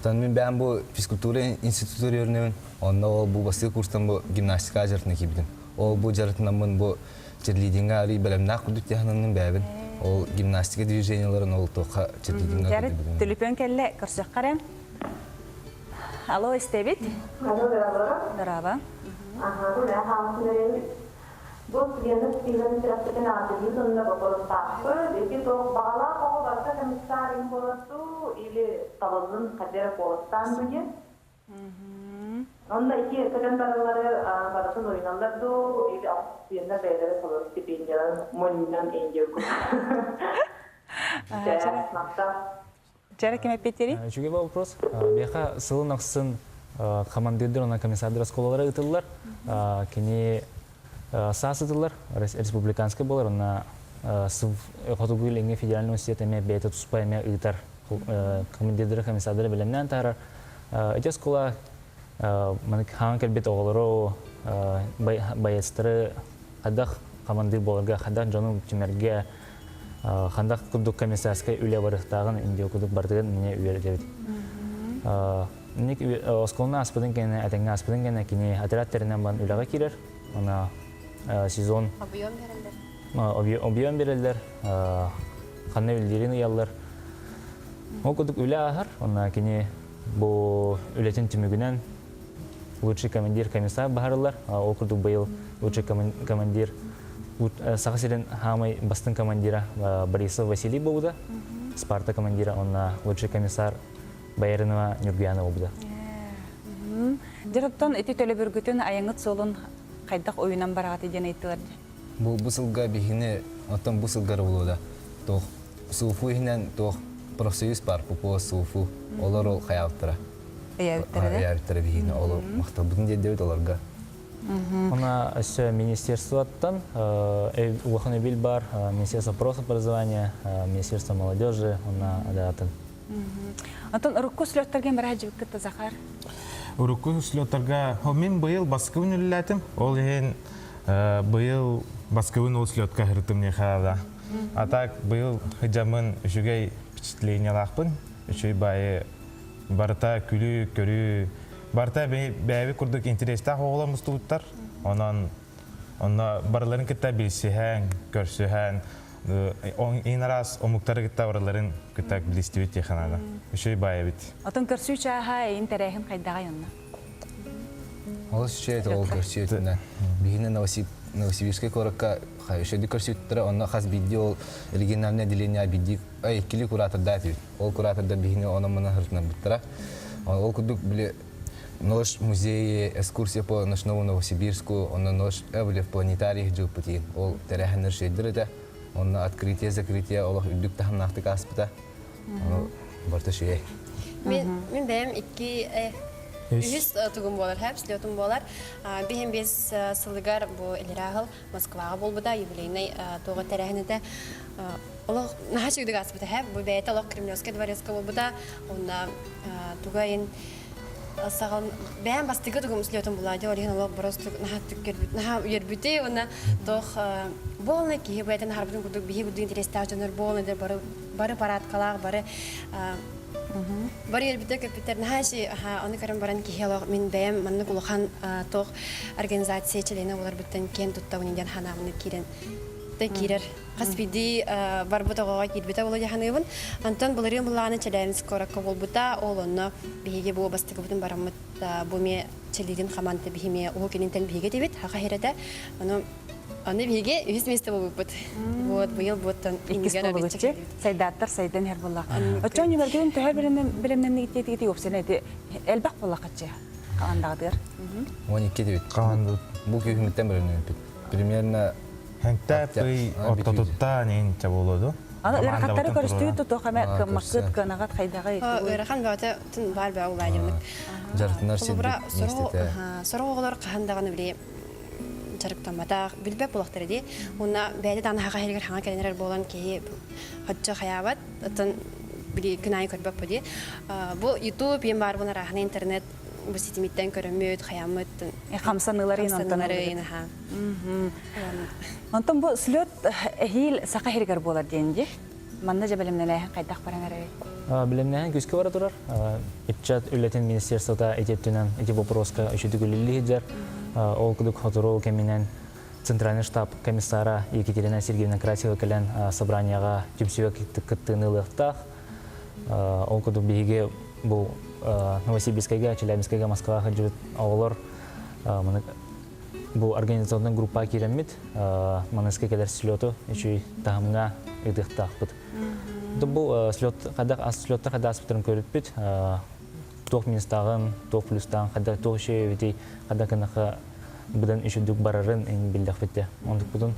Тон мин бэйэм бу физкультура институтугар үөрэнэбин. Онно ол бу бастакы курстан бу гимнастика дьарытына киирбитим. Ол бу дьарытынаммын бу черлидинга арый бэлэмнээх курдук тиһананным бэйэбин. Ол гимнастика движениеларын ол туохха черлидинга Дьары төлөпүөн кэллэ көрсөххө эрэ. Алло, истэбит? Алло, здорово. Здорово. Ага, бу мэ хаалсын эрэбит. Бу студеннар стилен сүрэхпитин аатырыы сонно боппуруостаахпыт. Ити туох баҕалаах оҕо барыта комиссар им буолар дуу или талыллын хайдах эрэ куоластаан дуу диэн. Онно ити көтөн бараллары барытын уйуналлар дуу или студеннар бэйэлэрэ толору стипендияларын мунньунан индиокут. Чара ким эппиттери? Үчүгэй вопрос. Биэхэ сылын ахсын командирдер уонна комиссардар оскуолалара ыытыллар. Кини саас ыытыллар, республиканскай буолар, уонна Хотугу Илиҥҥи федеральный университет эмиэ бэйэтэ туспа эмиэ ыытар. Командирдары, комиссардары бэлэмнээн таһаарар. Ити оскуола хаан кэлбит оҕолору, боецтары хайдах командир буоларга, хайдах дьону түмэргэ, хандах курдук комиссарскай үлэ барыахтааҕын индио курдук барытыгар мине үөрэтэбит. Ник оскуоланы ааспытын кэннэ, этэҥҥэ ааспытын кэннэ кини отряд тэринэн баран үлэҕэ киирэр. Она сезон объем береллер. Объем береллер, ханна үллэрин ыйаллар. Ол курдук үлэ ааһар, онна кини бу үлэтин түмүгүнэн лучший командир комиссар баһарыллар. Ол курдук быйыл лучший командир Саха сирин хаамай бастыҥ командира Борисов Василий буолбута. Спарта командира, онна лучший комиссар Бояринова Нюргуяна буолбута. Дьэ, ити төлөбүргүтүн айаҥҥыт суолун хайдах уйунан бараҕытый диэн ыйыттылар дии. Бу бу сылга биһини оттон бу сылга буолуода туох СУФУ иһинэн туох профсоюз бар ППО СУФУ олор ол хайаабыттара. Өйөөбүттэрэ Өйөөбүттэрэ биһини ол махталбытын диэддибит олорго. Она өссө министерствоттан улахан өбүл бар, Министерство профобразования, Министерство молодежи, она адаатын. Онтон урукку слеттарга бара сылдьыбыккыт Захар? Урукку слеттарга мин быйыл баскыбын үлэлээтим. Ол иһин быйыл баскыбын ол слетка һырытым да. А так быйыл хыдьамын үчүгэй впечатлениялаахпын. Үчүгэй баайы барыта күлүү, көрүү, барыта бэйэбит курдук интерестээх оҕолор мустубуттар. Онон онно барыларын кытта билсиһэн, көрсүһэн, ин араас омуктары кытта барыларын кытта билистибит диэххэ наада. Үчүгэй баай эбит. Отон көрсүү чааһа эйин тэрээһин хайдаҕай онно? Олус үчүгэй ол көрсүү өтүнэ. Биһини Новосибирскай куоракка үчүгэйдик көрсүттэрэ, онно хас биирдии ол региональное отделение биирдии иккили куратордаах этибит. Ол куратордар биһини онон-манан сырытынарбыттара. Ол курдук били Нож музейи, экскурсия по ночному Новосибирску, онно нож били в планетарий дьылпытын. Ол тэрээһиннэр үчүгэйдэр этэ. Онно открытие, закрытие олох үрдүк таһымнаахтык ааспыта. Ону барыта үчүгэй. Мин, мин бэйэм икки э, Үһүс тугум буолар, хэп слетум буолар. Биһин бес сылыгар бу Элираһыл Москваҕа буолбута, юбилейный туоҕа тэрээһин этэ. Олох наһаа үчүгдүк ааспыта, хэп. Бу бэйэтэ олох Кремлевскай дворецка буолбута. Онно тугайын саҕал бэйэм бастакы тугум слетум була дии, ол иһин олох боростук наһаа түккэрбит, наһаа үөрбүтүй уонна туох буолна киһи бэйэтин аһарбытын курдук биһи курдук интерестээх дьоннор буолна бары бары парадкалаах, бары Бары үөрбүтэ көппүттэр наһаа иши ону көрөн баран киһи олох мин бэйэм маннык улахан туох организация чилиэнэ буоларбыттан киэн туттабын диэн ханаабыны киирэн да киирэр хас биирдии барбыт оҕоҕо киирбитэ буолуо дии саныыбын. Онтон былырыын былааны Челябинск куоракка буолбута. Ол онно биһиги бу бастакыбытын бараммыт бу эмиэ Челидин хамаанда биһи эмиэ Уһук Илинтэн биһиги этибит Хаха сирэтэ. Ону Аны биһиги үһүс миэстэ буолбуппут. Вот быйыл буоттан Иккис буолубут Сайдааттар сайдан иһэр буоллах. Оччоон ньүмэргин төһө бэлэмнэннигит диэтигит уопсайынан ити элбэх буоллаххаччы хаандаҕытыгар. 12 дебит. Хаанды. Бу күһүҥҥүттэн бэлэмнэммиппит. Примерно Хэнтэп ый ортотуттан инчэ буолуоду. Аны ыарахаттары көрүстүү тутуох эмэ кыммаккыт кыанаҕат хайдаҕый? Ыарахан бөҕөтө баар бөҕө улаадьымнык. Дьарыктанар сирбит миэстэтэ. Сорох оҕолор хаһан даҕаны били дьарыктамматах, билбэт буолахтара дии. Уонна бэйэтэ даҕаны хаха иһигэр хаҥа кэлэн эрэр буолан киһи хоччо хайаабат, оттон били күн аайы көрбөппүт дии. Бу YouTube иэн баар буолан арааһына интернет бу ситимиттэн көрөммүт, хайааммыт. Хамсаныыларын онтон аха. Онтон бу слет эһиил саха иһигэр буолар диэн дии. Манна дьэ бэлэмнэнээһин хайдах баран эрэй? Бэлэмнээһин күүскэ бара турар. Ыччат үлэтин министерствота ити өттүнэн ити вопроска үчүгдүк үлэлии сылдьар. Ол курдук сотору кэминэн Центральный штаб комиссара Екатерина Сергеевна Красева кэлэн собранияҕа түмсүүгэ кыттыыны ылыахтаах. Ол курдук биһиги бу Новосибирскайга, Челябинскайга, Москваҕа сылдьыбыт оҕолор Бу организационнай группаҕа киирэммит, маныска кэлэр слету үчүгэй таһымҥа ыытыахтаахпыт. Бу слет хайдах слеттар хайдах ааспыттарын көрүппүт, туох минустааҕын, туох плюстааҕын, хайдах туох үчүгэй эбитий, хайдах гынахха быдан үчүгдүк барарын биллэхпит де. Онтукпутун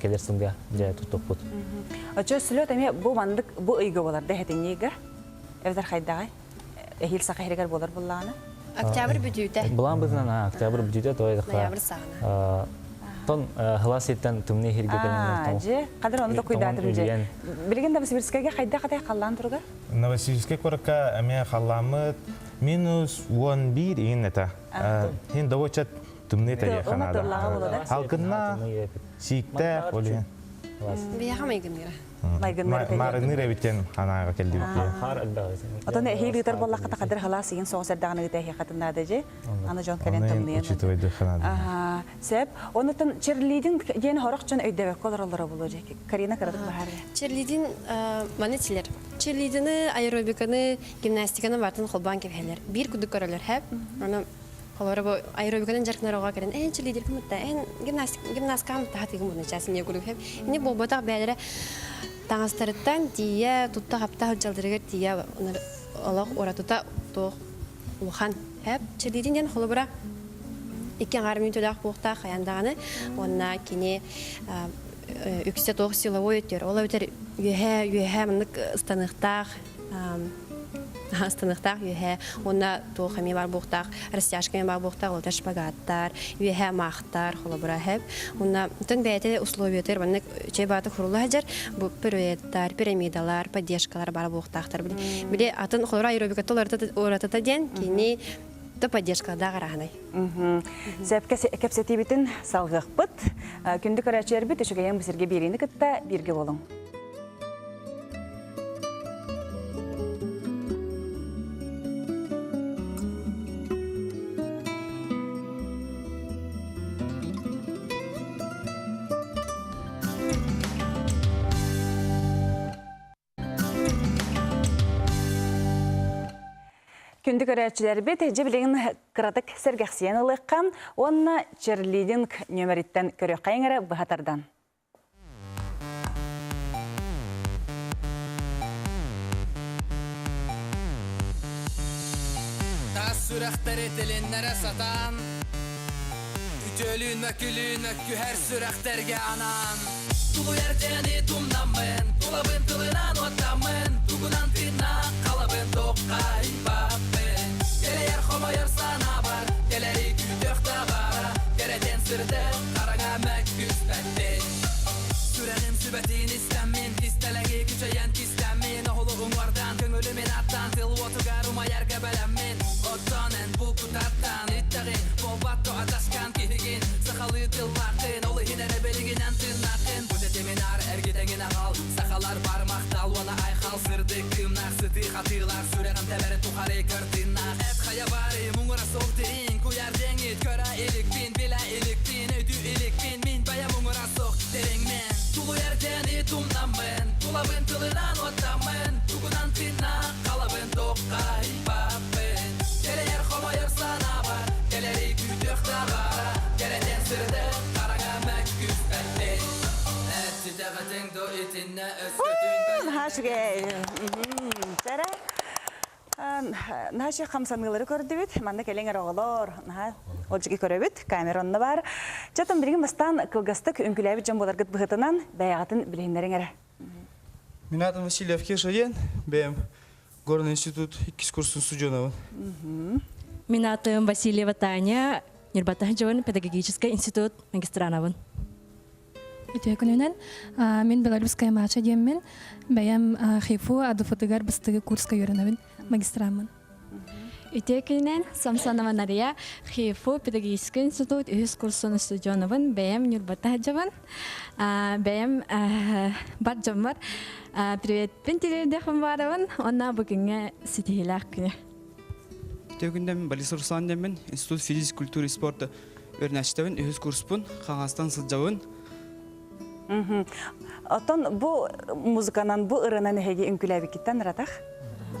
кэлэр сылга дьэ туттуохпут. Очо слет эмиэ бу маннык бу ыйга болар да хэтиннига эбэтэр хайдаҕай? Эһиил саха иһигэр буолар буоллаҕына? Октябрь бүтүүтэ. Былаан быһыытынан октябрь бүтүүтэ то Ноябрь саҕана. Тон хылаас сиртэн тымныы иһиргэ кэлэн Дьэ, хадыр ону токуйдаатым дьэ. Билигин Новосибирскайга хайдах хатай халлаан туруга? Новосибирскай куоракка эмиэ халлааммыт минус 11 иин этэ. Хин довочат тымныы этэ ханаада. Халкынна сииктээх ол иһин. Биһиэхэ майгынныыра. Маарынныыр эбитин ханаага кэлдибит Хаар элбэх Отон эһиил ыытар буоллахха хадыр халаас игин соҕус эрдэҕин ыыта эһиэхэтин наада дьи. Аны дьон кэлэн тымныйан. Учитывайдыр ханаада. Сеп. Онутан черлидинг диэн хорох дьон өйдөбөккө олороллоро булуо дьи. Карина кыратык баһаар. Черлидин маны тилер. Черлидини, аэробиканы, гимнастиканы бартын холбоон кэбиһэллэр. Биир курдук көрөлөр хэп. Аны Холобура бу аэробиканан дьарыктанар оҕо кэлэн эн чилиидиргин мутта, эн гимнастикаҕа мутта хатыгын буна чаас не курдук Ини буолбатах бэйэлэрэ таҥастарыттан тиийэ тутта-хапта сылдьалларыгар тиийэ олох уратыта туох улахан хэп чилиидин диэн холобура икки аҥаар мүнүүтэлээх буолуохтаах хайаан даҕаны уонна кини үксэ туох силовой өттүгэр ол эбэтэр үөһээ үөһээ маннык ыстаныахтаах Астаныахтаах үөһээ уонна туох эмиэ баар буолуохтаах, растяжка эмиэ баар буолуохтаах, ол шпагаттар, үөһээ маахтар, холобура хэп. Уонна тон бэйэтэ условиятыгар маннык чэй баата курулла сылдьар бу пируэттар, пирамидалар, поддержкалар баар буолуохтаахтар. Били атын холобура аэробиката уратыта диэн кини то поддержкалардаах араһынай. Сөпкө кэпсэтиибитин салгыахпыт. Күндү көрөөччүлэрбит үчүгэйэн бу сиргэ биэриини кытта бииргэ буолуҥ. Күндү көрөөччүлэрбит, дьэ билигин кыратык сэргэхсийэн ылыахха уонна черлидинг нүөмэриттэн көрүөххэйиҥ эрэ быһа тардан. Тас сүрэхтэри тилиннэрэ сатаан Үтүөлүүн мөкүлүүн өккүһэр сүрэхтэргэ анаан Тулуйар дьэни тумнаммын Тулабын тылынан уоттаммын Тугунан тыыннаах халабын Туххайбаппын Кэлэйэр хомойор саа. Уҥуордаан көҥүлү мин аттаан Тыл уотугар умайарга бэлэммин Оттон эн бу кутаттан иттэҕин Буолбат то атаскан киһигин Сахалыы тыллааххын Ол иһин эрэ билигинэн тыыннааххын Бу тэтимин аар эргитэҥин аҕал Сахалар бар махтал уонна айхал Сырдык кыымнаах сытыы хатыылаах Сүрэҕим тэбэрин тухары көр тыыннаах Эт хайа баарый муҥура суох дириҥ Куйаар диэҥит көрө иликпин Билэ иликпин өйдүү иликпин Мин бэйэм муҥура суох дириҥмин Тулуйар диэни тумнаммын Тулабын тылынан уоттаммын Тугунан тыыннаах халабын Туххайбаппын Кэлэйэр хомойор санаабар Кэлэри күүтүөх да баара Кэрэтэн сырдык хараҥа мөккүспэппин Эттитэҕитиҥ ду итиннэ өскөтүн Наһаа үчүгэй. Сэрэ. Наһаа үчүгэй хамсаныылары көрдүбүт. Манна кэлиҥ эрэ оҕолор. Наһаа ол дьиги көрөбүт. Камера онно баар. Чотон билигин бастаан кылгастык үҥкүлээбит дьон буоларгыт быһыытынан бэйэҕитин билиһиннэриҥ эрэ. Мин аатым Васильев Кеша диэн. Бэйэм Горный институт иккис курсун студенабын. Мин аатым Васильева Таня, Ньурбатаһы дьон педагогическай институт магистранабын. Үтүө күнүнэн мин Белорусская Маша диэммин бэйэм ХИФУ АДФ-тыгар бастакы курска үөрэнэбин магистраммын. Үтүө күнүнэн Самсонова Нария ХИФУ педагогическай институт үһүс курсун устудьуонабын бэйэм Ньурбата сылдьабын. Бэйэм бар дьоммор приветпин тириэрдиэхпин баарабын уонна бу күҥҥэ ситиһиилээх күнү. Үтүө күнүнэн Борис Руслан диэммин Институт физической культуры и спорта Үөрэнээччитэбин үһүс курспун, Хаҥастан сылдьабын. Оттон бу музыканан, бу ырыанан эһиги үҥкүүлээбиккиттэн ыратах?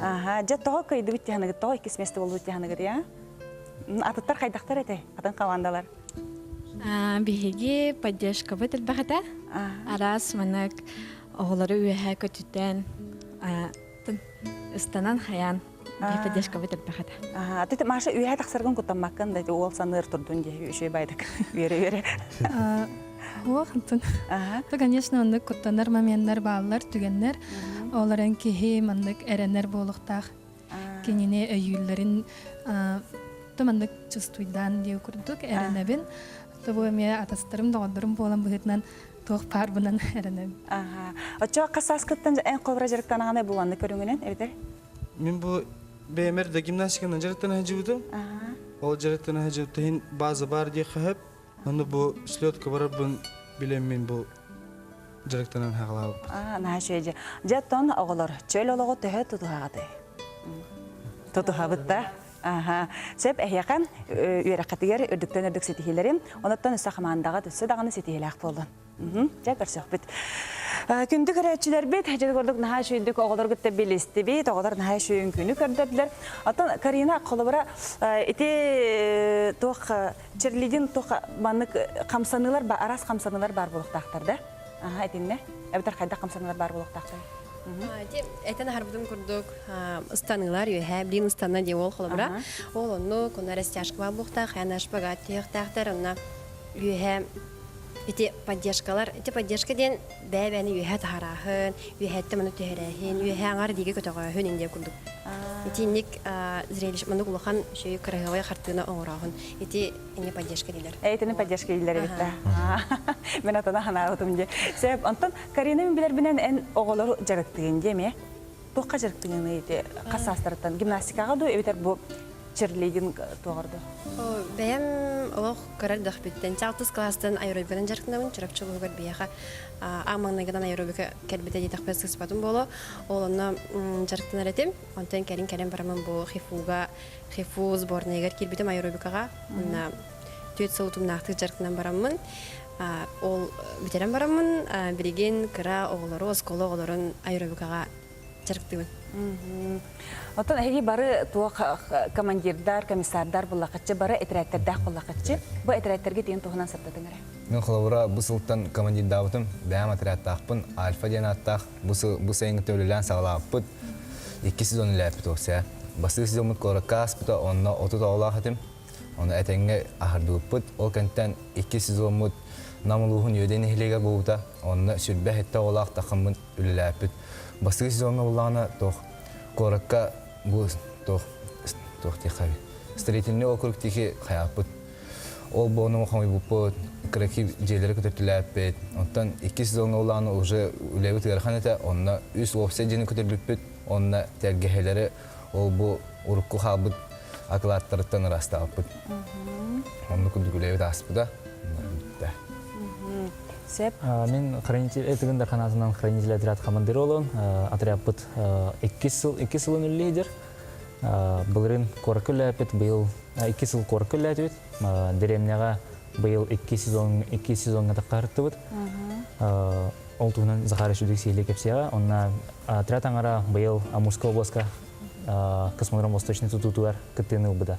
Аха, дьэ тоҕо кыайдыбыт тиһаныгыт, тоҕо иккис место буолбут тиһаныгыт, я? Атыттар хайдахтар этэй, атын командалар? Биһиги поддержкабыт элбэх этэ. Араас маннык оҕолору үөһэ көтүтэн, ыстанан хайаан поддержкабыт элбэх этэ. Ты Маша үөһэ тахсаргын куттаммаккын да уол саныыр турдун дии үчүгэй байдык үөрэ-үөрэ. Уох антон. То, конечно, оннук куттанар моменттар бааллар, түгэннэр. Олорон киһи маннык эрэнэр буолуохтаах. Кинини өйүүллэрин то маннык чувствуйдаан диэ курдук эрэнэбин. То бу эмиэ атастарым, доҕордорум буолан быһыытынан туох баарбынан эрэнэбин. Оччоҕо хас сааскыттан эн холобура дьарыктанаҕына бу маннык көрүҥүнэн эбэтэр? Мин бу бэйэмэр да гимнастиканан дьарыктана сылдьыбытым. Ол дьарыктана сылдьыбыт иһин база баар диэххэ сөп. Онно бу слетка барарбын билэммин бу дьарыктанан хаҕалаабыппыт. Аа, наһаа үчүгэй дьэ. Дьэ, оттон оҕолор чөл олоҕу төһө тутуһаҕытый? Тутуһабыт да? Аха. Сөп, эһиэхэ үөрэххитигэр үрдүктэн үрдүк ситиһиилэри, онуттан өссө хамаандаҕа өссө даҕаны ситиһиилээх буоллун. Дьэ, көрсөхпүт. Күндү көрөөччүлэрбит, дьэ курдук наһаа үчүгэйдик оҕолор кытта билистибит, оҕолор наһаа үчүгэй үҥкүүнү көрдөрдүлэр. Оттон Карина, холобура, ити туох черлидин туох маннык хамсаныылар араас хамсаныылар баар буолуохтаахтар да? Аха, итиннэ. Эбэтэр хайдах хамсаныылар баар буолуохтаахтар? Ити этэн аһарбытым курдук ыстаныылар үөһэ блин ыстанна диye ол холобура. Ол оннук, онно растяжка баар буолуохтаах, хайа шпагат түһүөхтээхтэр, онно үөһэ ити поддержкалар, ити поддержка диэн бэйэ-бэйэни үөһэ таһарааһын, үөһэттэн маны түһэрээһин, үөһэ аҥар диэки көтөҕөөһүн индия курдук. Ити инник зрелище маннык улахан үчүгэй кыраһыабай хартыына оҥорооһун. Ити ини поддержка диилэр. Итини поддержка дииллэр эбит да. Мен атына ханаабытым дии. Сөп, онтон Карина мин билэрбинэн эн оҕолору дьарыктыгын дии эмиэ. Туохха дьарыктыгыный ити хас саастарыттан гимнастикаҕа дуу эбэтэр бу черлидинг туоҕар дуу? Бэйэм олох кыра эрдэхпиттэн алтыс кылаастан аэробиканан дьарыктанабын. Чурапчы улууһугар биһиэхэ аан маҥнайгынан аэробика кэлбитэ диэтэхпинэ сыыспатым буолуо. Ол онно дьарыктанар этим. Онтон кэлин кэлэн бараммын бу ХИФУга ХИФУ сборнайыгар киирбитим аэробикаҕа. Онно түөрт сыл утумнаахтык дьарыктанан бараммын ол бүтэрэн бараммын билигин кыра оҕолору, оскуола оҕолорун аэробикаҕа дьарыктыыбын. Оттон эһиги бары туох командирдар, комиссардар буллахаччы, бары этэрээттэрдээх буллахаччы, бу этэрээттэргэ тиийэн туһунан сырдатыҥ эрэ. Мин холобура бу сылтан командирдаабытым, бэйэм отрядтаахпын, Альфа диэн ааттаах, бу сыл бу сайыҥҥыта үлэлээн саҕалаабыппыт. Икки сезон үлэлээппит уопсайа. Бастакы сезоммут куоракка ааспыта, онно 30 оҕолоох этим. Ону этэҥҥэ аһардыбыппыт. Ол кэнтэн икки сезоммут Нам улууһун Үөдэй нэһилиэгэр буолбута. Онно сүрбэ сэттэ оҕолоох тахаммын үлэлээппит. Бастакы сезоҥҥа буллаҕына туох куоракка бу туох туох диэххэ строительный округ тихи хайааппыт. Ол буону хомуйбуппут, кыракий дьиэлэри көтөртүлээппит. Оттон иккис сезоҥҥа улаан уже үлэбит ыарахан этэ, онно үс уопсай дьиэни көтөрбүппүт, онно тэлгэһэлэри ол бу урукку хаалбыт акылааттарыттан ыраастаабыппыт. Оннук курдук үлэбит ааспыта. Бүттэ. Сөп. Мин хранитель Тыгын Дархан хранитель отряд командиры олон, отрядпыт иккис сыл иккис сылын үллиһидер. Былырын куоракка үлээппит, быйыл икки сыл куоракка үлээтибит. Дэриэбинэҕэ быйыл икки сезон икки сезоҥҥа таххарыттыбыт. Ол туһунан Захар Ишудик сиһилии кэпсиэҕэ. Онно отряд аҥара быйыл Амурскай областка космодром Восточный тутуутугар кыттыыны ылбыта.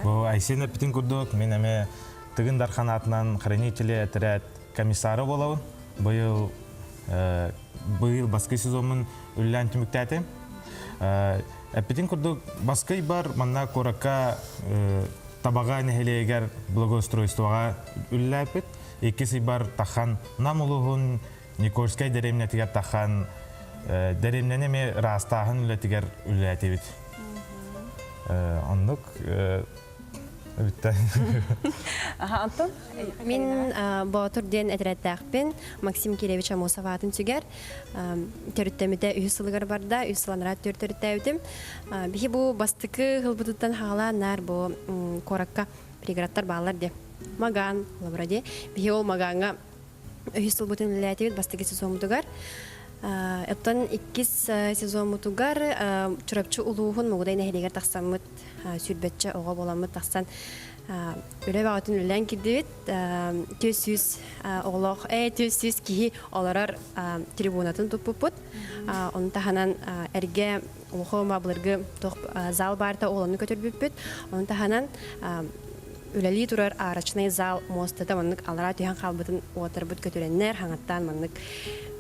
Бу Айсен эппитин курдук, мин эмиэ Тыгын Дархан аатынан хранители этэрээт комиссара буолабын. Быйыл быйыл баскы сезоммун үллээн түмүктээтим. Эппитин курдук, баскый бар манна куоракка Табаҕа нэһилиэгэр благоустройствоҕа үллээппит. Иккис ыйбар Тахан Нам улууһун Никольскай дэриэбинэтигэр Тахан дэриэбинэни эмиэ ыраастааһын үлэтигэр үлэлээтибит. Оннук Бүттэ. Аха, Антон? Мин Боотур диэн этэрээттээхпин. Максим Киревич Амосов аатын сүгэр. Төрүттэммитэ үһүс сылыгар барда, үс сыл анараа түөрт төрүттээбитим. Биһи бу бастакы ылбытыттан хаалаан наар бу куоракка пригородтар бааллар де. Маган, холобура де. Биһи ол Магаҥҥа үһүс сылбытын үлэлээтибит бастакы сезоммутугар. Оттон иккис сезоммутугар Чурапчы улууһун Мугудай нэһилиэгэр тахсаммыт сүүрбэччэ оҕо буоламмыт тахсан үлэ бөҕөтүн үлэлээн киирдибит. 400 оҕолоох, 400 киһи олорор трибунатын туппуппут. Ону таһынан эргэ улахан былыргы зал баарта оҕолону көтөрбүппүт. Ону таһынан үлэлии турар арочный зал муостата маннык аллараа түһэн хаалбытын уотарбыт көтүрэннэр хаҥаттаан маннык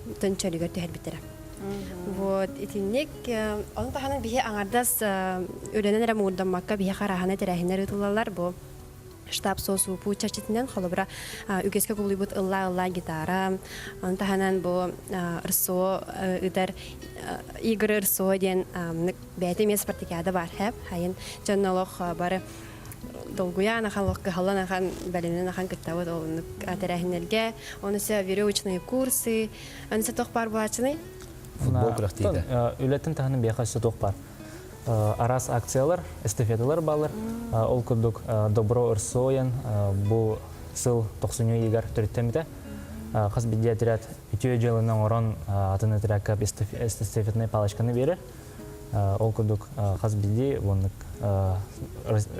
төнчөлүгэр түһэрбиттэрэ. Вот итинник ону таһынан биһи аҥардас үлэнэн эрэ муҥурдаммакка биһи харааһына тэрээһиннэр ыытыллаллар бу штаб СОСУПУ чэрчитинэн холобура үгэскэ кубулуйбут ыллаа-ыллаа гитара ону таһынан бу РСО ыытар игры РСО диэн бэйэтэ эмиэ спартакиада баар хэп хайын дьон олох бары долгуйаан ахан олох кыһаллан ахан бэлэмнэн ахан кыттабыт ол оннук тэрээһиннэргэ ону сө веревочные курсы аны сө туох баар буолааччыный Футбол күрэхтиитэ. Үлэтин таһынан биэхэ өссө туох баар. Араас акциялар, эстафеталар баалар. Ол курдук Добро РСО-ян бу сыл тохсунньу ыйыгар төрүттэммитэ. Хас биирдии отряд үтүө дьыаланы оҥорон атын отрядка эстафетнай палочканы биэрэр. Ол курдук хас биирдии уонна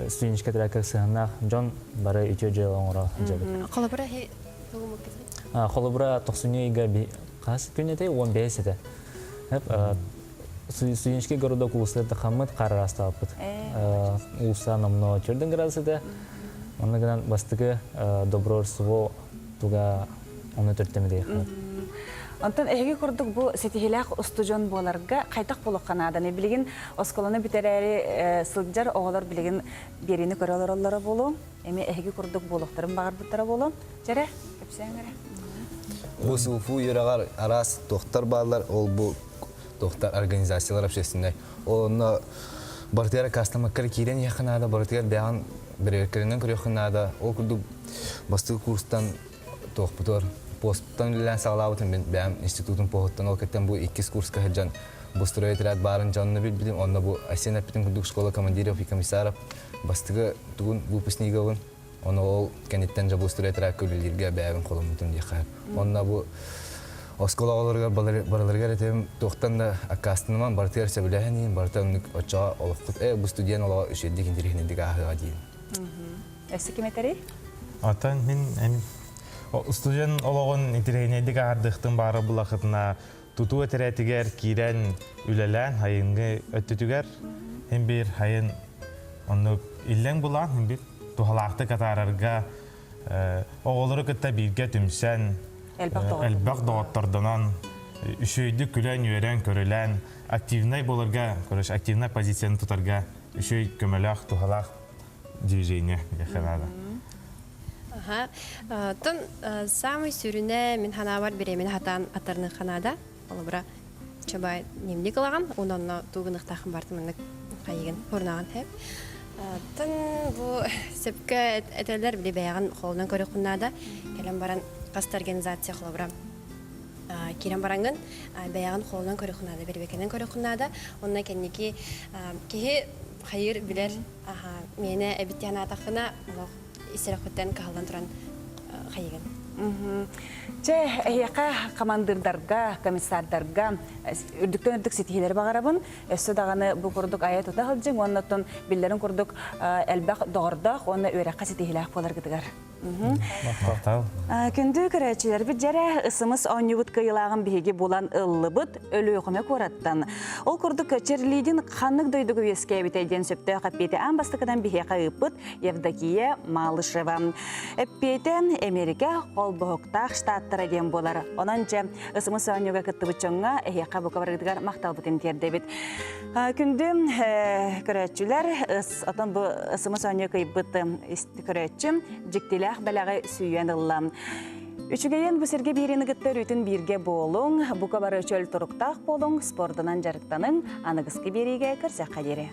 студенческай отрядка сыһыаннаах дьон бары үтүө дьыала оҥоро сылдьабыт. Холобура, Холобура, тохсунньу ыйга хас күн этэй? 15 этэ. Студенческий городок улуустар тахаммыт хаар ыраастаабыппыт. Улуустаа номнуо төрдүн градус этэ. Онно гынан бастакы добро РСВО туга ону төртөмү Онтон эһиги курдук бу ситиһилээх устудьон буоларга хайдах буолуохха нааданы? Билигин оскуоланы бүтэрээри сылдьар оҕолор билигин биэриини көрө олороллоро буолуо. Эми эһиги курдук буолуохтарын баҕарбыттара буолуо. Чэрэ, кэпсээҥ эрэ. Бу СУФУ үөрэҕэр араас туохтар бааллар, ол бу туохтар организациялар общественнай. Ол онно барытыгар кастомаккар киирэн иһиэххэ наада, барытыгар бэйэҕин бэрэбиэркэлэнэн көрүөххэ наада. Ол курдук бастакы курстан туохпутугар посттан үлэлээн саҕалаабытым мин бэйэм институтум поһуттан ол кэттэн бу иккис курска сылдьан бу стройотряд баарын дьонно билбитим онно бу Айсен эппитин курдук школа командиров и комиссаров бастакы тугун выпускнигабын Ону ол кэнниттэн дьэ бу стройотрядка үлэлииргэ бэйэбин холоммутум диэххэ. Онно бу оскуола оҕолоругар барыларыгар этим туохтан да аккаастаныман барытыгар сөбүлэһэн иһин барыта оннук оччоҕо олоххут э бу студент олоҕо үчүгэйдик интэриэһинэйдик ааһыаҕа диин. Өссө ким этэрий? Оттон мин студент олоҕун интэриэһинэйдик аһардыахтын баара булахытына тутуу этэрээтигэр киирэн үлэлээн айыҥҥы өттүтүгэр һин биир айын оннук иллэҥ булаан һин биир туһалаахтык атаарарга оҕолору кытта бииргэ түмсэн элбэх доҕоттордонон үчүгэйдик күлэн-үөрэн көрүлээн активнай буоларга короче активнай позицияны тутарга үчүгэй көмөлөөх туһалаах движение диэххэ наада. Аха. Оттон самый сүрүнэ мин ханаабар бириэмэни хатаан аттарыныахха наада. Холобура, чабай дневник ылаҕын, уонна онно тугу гыныахтааххын барытын маннык хайыгын, хурнаҕын хэп. Тын бу сөпкө этэллэр били бэйэҕин холунан көрүөххүн наада. Кэлэн баран хас да организация холобура киирэн бараҥҥын бэйэҕин холунан көрүөххүн наада, бэрибэкэнэн көрүөххүн наада. Онно кэнники киһи хайыыр билэр миэнэ эбит диэн аатаххына олох ис-сүрэхпиттэн кыһаллан туран хайыгын. Чэ, эһиэхэ хамандыырдарга, комиссардарга үрдүктэн үрдүк ситиһиилэри баҕарабын. Өссө даҕаны бу курдук айа-тута сылдьыҥ уонна оттон биллэрин курдук элбэх доҕордоох уонна үөрэххэ ситиһиилээх буоларгытыгар. Махтал. Күндү көрөөччүлэрбит дьэрэ ысымыс оонньуубут кыайыылааҕын биһиги булан ыллыбыт Өлүөхүмэ куораттан. Ол курдук Черлидин ханнык дойдуга үөскээбитэ диэн сөптөөх эппиэти аан бастакынан биһиэхэ ыыппыт Евдокия Малышева. Эппиэтэ Америка холбоһуктаах штаттара диэн буолар. Онон дьэ ысымыс оонньууга кыттыбыт дьоҥҥо эһиэхэ бука барыгытыгар махталбытын тиэрдэбит. Күндү көрөөччүлэр, отон бу ысымыс оонньуу кыйбыт көрөөччүм дьиктилээх бэлэҕи сүүйэн ылла. Үчүгэйин бу сиргэ биирини кытта өрүүтүн бииргэ буолуҥ, бука бары чөл туруктаах буолуҥ, спордунан дьарыктаныҥ, аныгыскы биэриигэ көрсөххө диэри.